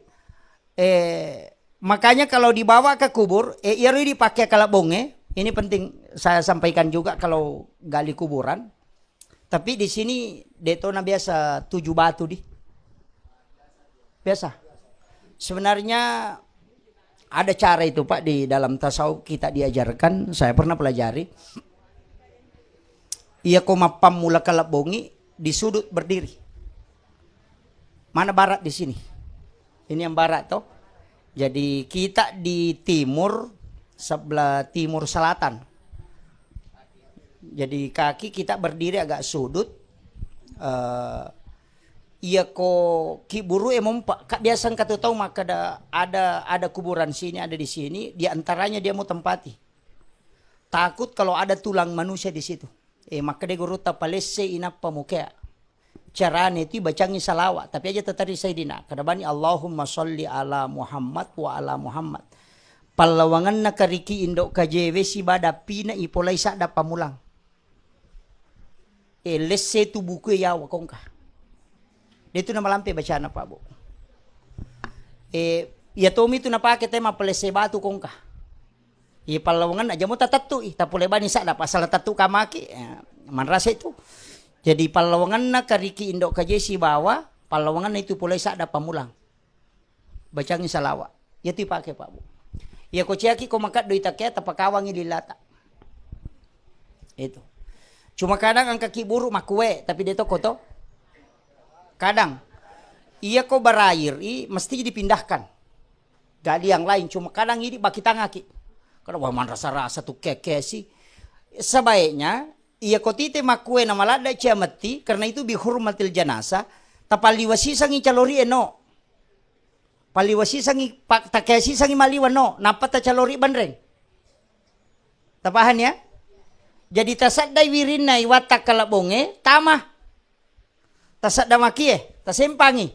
Eh, makanya kalau dibawa ke kubur, eh, iyaro dipakai kalebbongnge, ini penting saya sampaikan juga kalau gali kuburan. Tapi di sini detona biasa tujuh batu di. Biasa. Sebenarnya ada cara itu, Pak, di dalam tasawuf kita diajarkan, saya pernah pelajari. Iya ko mappammula kalebbongngi di sudut berdiri. Mana barat di sini? Ini yang barat toh. Jadi kita di timur, sebelah timur selatan. Jadi kaki kita berdiri agak sudut. Eh, iya ko kiburu e mompa. Kak biasa engka tu tau makkeda ada, ada kuburan sini, ada di sini. Di antaranya dia mau tempati. Takut kalau ada tulang manusia di situ. Eh, makkeda gurutta palesse inappa mukea. Carane tu bacangi salawat, tapi aja tetari Sayyidina. Kada bani Allahumma salli ala Muhammad wa ala Muhammad. Pallawangenna kariki indo kajewe sibada pina ipolai sadda pamulang. Eh, lesse tu buku yawa kongka. Dia tu namalampe bacana Pak Bu. Eh, iya tomi tu napake tema pelesse batu kongka. Iya pallawangenna aja mo tatettui, tapole bani sadda pasala tettu kamaki, eh, manrasa itu. Jadi pallawangenna kariki indo kaje sibawa pallawangenna itu pole sadda pamulang. Bacangi salawa. Iya tu ipake Pak Bu. Iya ko ciaki ko makaddo itakia tapakawangi lilata. Itu. Cuma kadang angka kiburu makue, tapi dia toko to. Kadang iya ko barair i mesti dipindahkan. Gali yang lain, cuma kadang ini baki tangaki. Kada wah manrasa-rasa tu kekesi. Sebaiknya iya ko tite makue na maladda cia metti karena itu bihurmatil janasa. Tapalliwa sisangi calori eno. Palliwa sisangi pa-, takea sisangi maliwa no, nappa tacalori banreng. Tapahan ya? Jadi tasaddai wirinna iwatta kalebbongnge tama. Tasadda makie, tasempangi.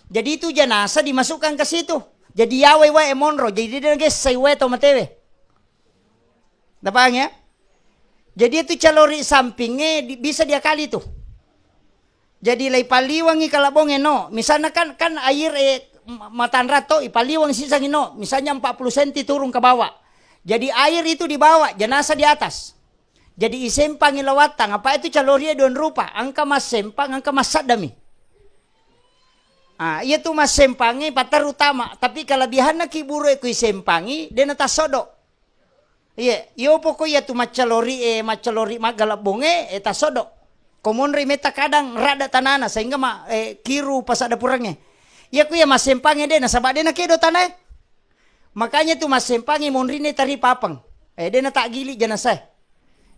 Jadi itu janasa dimasukkan ke situ. Jadi yawai wae monro, jadi dia gessai wae to matewe. Tapahang ya? Jadi itu calori sampingnge di-, bisa diakali tu. Jadi lai paliwangi kalebbongnge no. Misalna kan, kan air e matanra to ipaliwang sisangi no. Misalnya empat puluh senti turun ke bawah. Jadi air itu di bawah, jenazah di atas. Jadi isempangi lawattang, apa itu calorie dua rupa, engka massempang, engka massaddami. Ah, iya tu massempangi paterru tama, tapi kelebihanna kiburu e kui sempangi, dena tasodo. Iya, iyo poko iya tu maccalori e, maccalori maggalebbong e, e tasodo. Komonri metta kadang radda tanana sehingga ma, e, kiru pasadda purengnge. Iya ku iya massempangi dena, saba dena kedo tanae. Makanya tu massempangi monrinne tari papang. Eh, dena tak gili jenazah.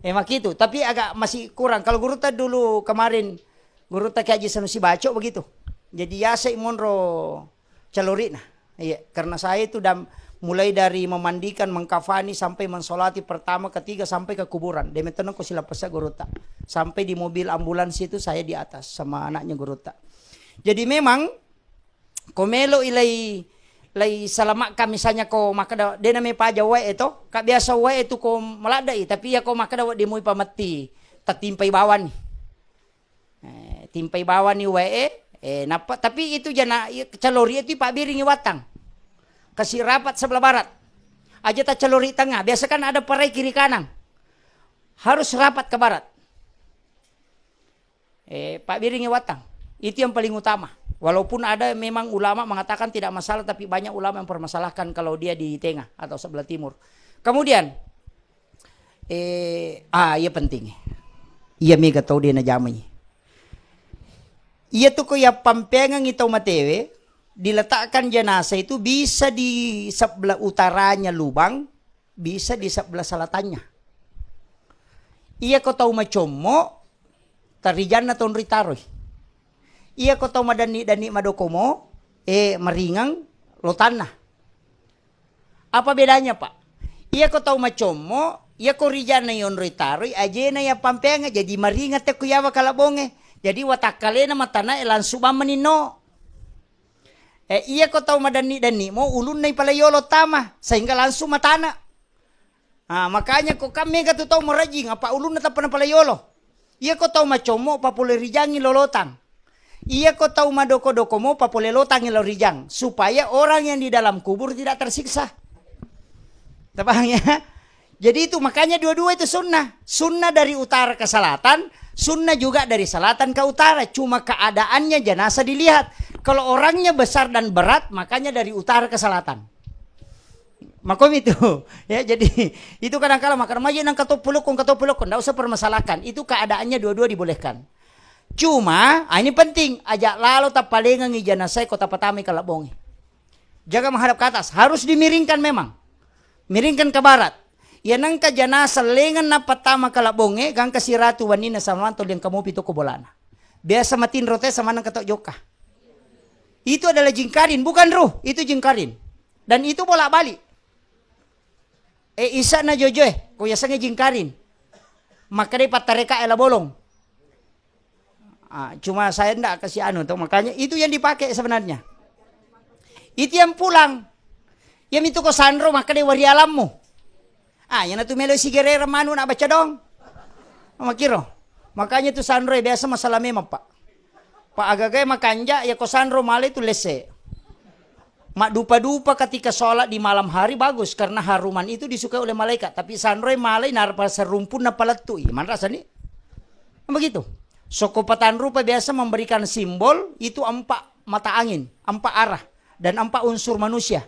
Eh, makitu. Tapi agak masih kurang. Kalau gurutta dulu kemarin, gurutta Kiai Haji Sanusi Baco begitu. Jadi yasai monro calorina. Iya, karena saya itu dan mulai dari memandikan, mengkafani sampai mensolati pertama, ketiga sampai ke kuburan. Demettenno ko silapessa gurutta. Sampai di mobil ambulans itu saya di atas sama anaknya gurutta. Jadi memang ko melo i lai, lai salamakka misalnya ko makkeda dena me paja wae to, ka biasa wae tu ko maladda i, tapi iya ko makkeda wedding mui pametti, tatimpai bawani. Eh, timpai bawani wae, eh, nappa, tapi itu jana, i-, calori itu pabbiringi wattang. Kasi rapat sebelah barat. Aja ta calori tengah. Biasa kan ada parai kiri kanan. Harus rapat ke barat. Eh, pabbiringi wattang. Itu yang paling utama. Walaupun ada memang ulama mengatakan tidak masalah, tapi banyak ulama yang permasalahkan kalau dia di tengah atau sebelah timur. Kemudian, eh, ah, iya penting. Iya mega tau dia najamai. Iya tu ko yappampeangengi tau matewe, diletakkan jenazah itu bisa di sebelah utaranya lubang, bisa di sebelah selatannya. Iya ko tau macommo, tarijanna tonri taroi. Iya ko tau madanni-danni madokomo, eh, maringeng lotanna. Apa bedanya, Pak? Iya ko tau macommo, iya ko rijanna yonroi taroi, ajena yappampeangnge, jadi maringeng tekku yawa kalabongnge. Jadi watakkalena matanae langsung bammaninno. Eh, iya ko tau madanni-danni mo, ulunna ipalai yolo tama, sehingga langsung matana. Ah, makanya ko kan mega tu tau marajing, apa ulunna tappa napalai yolo. Iya ko tau macommo papole rijangi lolotang. Iya ko tau madoko-doko mo papole lotangi lao rijang, supaya orang yang di dalam kubur tidak tersiksa. Tapaham ya? Jadi itu makanya dua-dua itu sunnah. Sunnah dari utara ke selatan, sunnah juga dari selatan ke utara. Cuma keadaannya jenazah dilihat. Kalau orangnya besar dan berat, makanya dari utara ke selatan. Makomi itu. Ya, jadi itu kadang kala makkeda, "Maje nang katoppo lokko, katoppo lokko." Ndak usah permasalahkan. Itu keadaannya dua-dua dibolehkan. Cuma, ah, ini penting, aja lalo tappalengengi jenazah ko tapatamai kalabbonge. Jaga menghadap ke atas, harus dimiringkan memang. Miringkan ke barat. Iya nengka jenazah lengeng napattama kalabbonge, gangka siratu wanina samanto liang kamopi toko bolana. Biasa matinro te sama nengka to jokka. Itu adalah jingkarin, bukan ruh, itu jingkarin. Dan itu bolak-balik. Eh, isa na jojoe, ko yasengnge jingkarin. Makkedai pattareka ela bolong. Ah, cuma saya ndak kasih anu tuh, makanya itu yang dipakai sebenarnya. Itu yang pulang. Yang itu ko sanro makkedai wari alammu. Ah, yang tu melo sigerera manu nak baca dong. Makiro. Makanya tu sanro biasa masalah memang, Pak. Pa agagai makanja, ya ko sanro malai tu lesse. Maddupa-dupa ketika sholat di malam hari bagus, karena haruman itu disukai oleh malaikat. Tapi sanroi malai narpa serumpunna palettu. Ih, manrasa ni? Begitu. Soko patanrupa biasa memberikan simbol itu empat mata angin, empat arah, dan empat unsur manusia.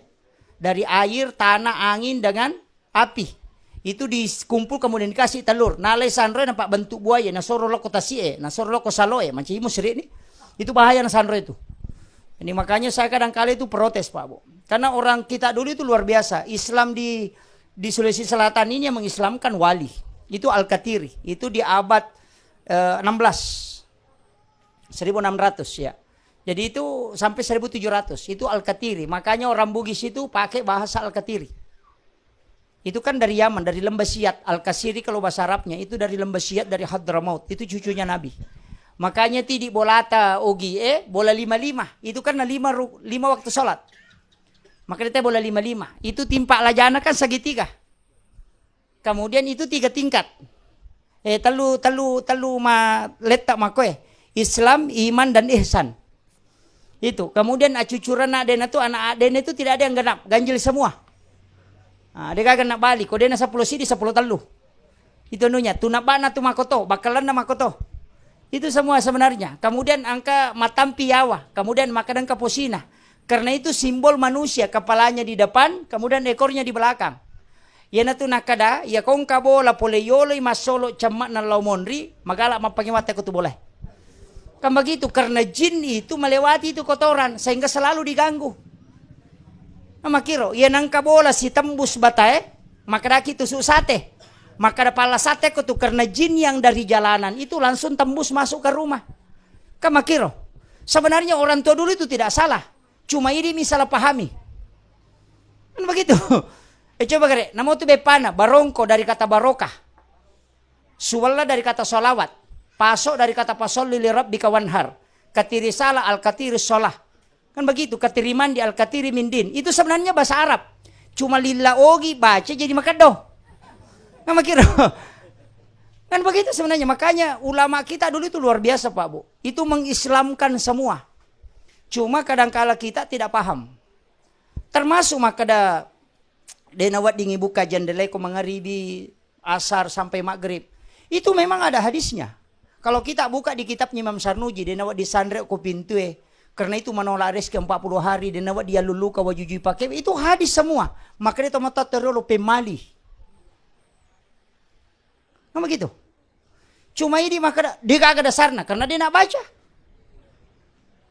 Dari air, tanah, angin, dengan api. Itu dikumpul kemudian dikasih telur. Nalai sanroi nampak bentuk buaya, nasoro loko tasi'e, nasoro loko saloe, mancaji musrik ni. Itu bahaya na sanroi itu. Ini makanya saya kadang kali itu protes, Pak Bu. Karena orang kita dulu itu luar biasa. Islam di di Sulawesi Selatan ini yang mengislamkan wali. Itu Al-Katiri. Itu di abad eh, enam belas. seribu enam ratus ya. Jadi itu sampai seribu tujuh ratus. Itu Al-Katiri. Makanya orang Bugis itu pakai bahasa Al-Katiri. Itu kan dari Yaman, dari Lembah Siat. Al-Kasiri kalau bahasa Arabnya, itu dari Lembah Siat, dari Hadramaut. Itu cucunya Nabi. Makanya tidi bolata ogi, eh, bola lima-lima. Itu kan lima, ru- lima waktu sholat. Makanya teh bola lima-lima. Itu timpak lajana kan segitiga. Kemudian itu tiga tingkat. Eh, tellu, tellu, tellu ma letta makkoe. Islam, iman, dan ihsan. Itu. Kemudian acucuran adena tu, anak adena itu tidak ada yang genap, ganjil semua. Ah, de gaga na bali, ko dena sepuluh sidi, sepuluh tellu. Itu anunya, tunabana tu makoto, bakalanna makoto. Itu semua sebenarnya. Kemudian angka matampi yawa, kemudian makkeda engka posina. Karena itu simbol manusia, kepalanya di depan, kemudian ekornya di belakang. Iyanatu nakkeda, iya kongka bola pole yoloi massolo cemme'na lao monri, magala mappangewatte ko tu bolae. Kan begitu, karena jin itu melewati itu kotoran, sehingga selalu diganggu. Nah, makiro, iya nangka bola sitembus batae, makkedaki tusuk sate. Makkeda palla sate ko tu, karena jin yang dari jalanan itu langsung tembus masuk ke rumah. Kan makiro. Sebenarnya orang tua dulu itu tidak salah. Cuma ini misalnya pahami. Kan begitu. Eh, coba kare, namo tu beppana, barongko dari kata barokah. Suwella dari kata solawat. Paso dari kata pasolli li rabbika wanhar. Katiri salah, al katiri sholah. Kan begitu, katiri mandi, al katiri mindin. Itu sebenarnya bahasa Arab. Cuma lilla ogi baca jadi makeddo. Kan begitu. Kan begitu sebenarnya. Makanya ulama kita dulu itu luar biasa, Pak Bu. Itu mengislamkan semua. Cuma kadangkala kita tidak paham. Termasuk makkeda de naweddingi buka jendela ko mangaribi, asar sampai maghrib. Itu memang ada hadisnya. Kalau kita buka di kitabnya Imam Sarnuji, de nawedding sanre ko pintue. Karena itu menolak rezeki empat puluh hari, de nawedding yalluluka wajujui pakai. Itu hadis semua. Makanya tomato terlalu pemali. Kan begitu. Cuma ini maka de gaga dasarna karena dia nak baca.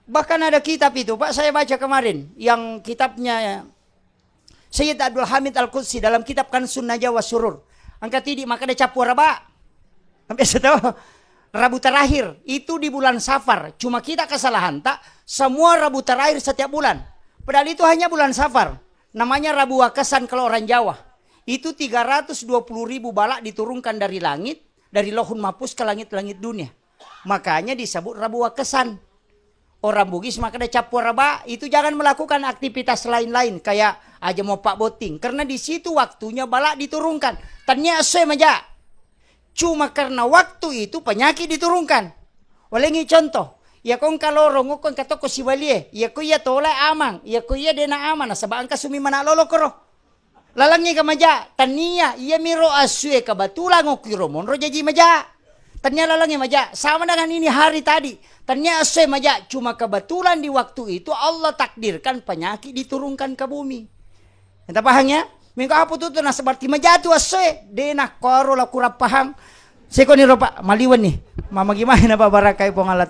Bahkan ada kitab itu, Pak, saya baca kemarin yang kitabnya Sayyid Abdul Hamid Al-Qudsi dalam kitab Kansun Najah wa Surur. Angka tidi maka ada capu raba. Sampai saya tahu Rabu terakhir itu di bulan Safar. Cuma kita kesalahan tak semua Rabu terakhir setiap bulan. Padahal itu hanya bulan Safar. Namanya Rabu Wakesan kalau orang Jawa. Itu tiga ratus dua puluh ribu balak diturunkan dari langit, dari Lauhul Mahfuz ke langit-langit dunia. Makanya disebut Rabu Wakesan. Orang Bugis makkeda cappu araba, itu jangan melakukan aktivitas lain-lain kayak aja mau pak botting, karena di situ waktunya bala diturunkan. Tania essoe maja. Cuma karena waktu itu penyakit diturunkan. Walengi contoh, iya ko engka lorong, ko engka tokko sibalie, iya ko iya tola amang, iya ko iya dena amang, nasaba engka sumi mana lolo koro. Lalengnge ka maja, tania iya miro assue kebetulan okiro monro jaji maja. Tania lalengnge maja, sama dengan ini hari tadi. Tania assue maja, cuma kebetulan di waktu itu Allah takdirkan penyakit diturunkan ke bumi. Enta pahang ya? Minggu apa tuh tuh nasaba ti maja tu assue, dena koro la kurang pahang. Seko ni ropa maliwan ni. Mama gimana Pak barakai Puang Allah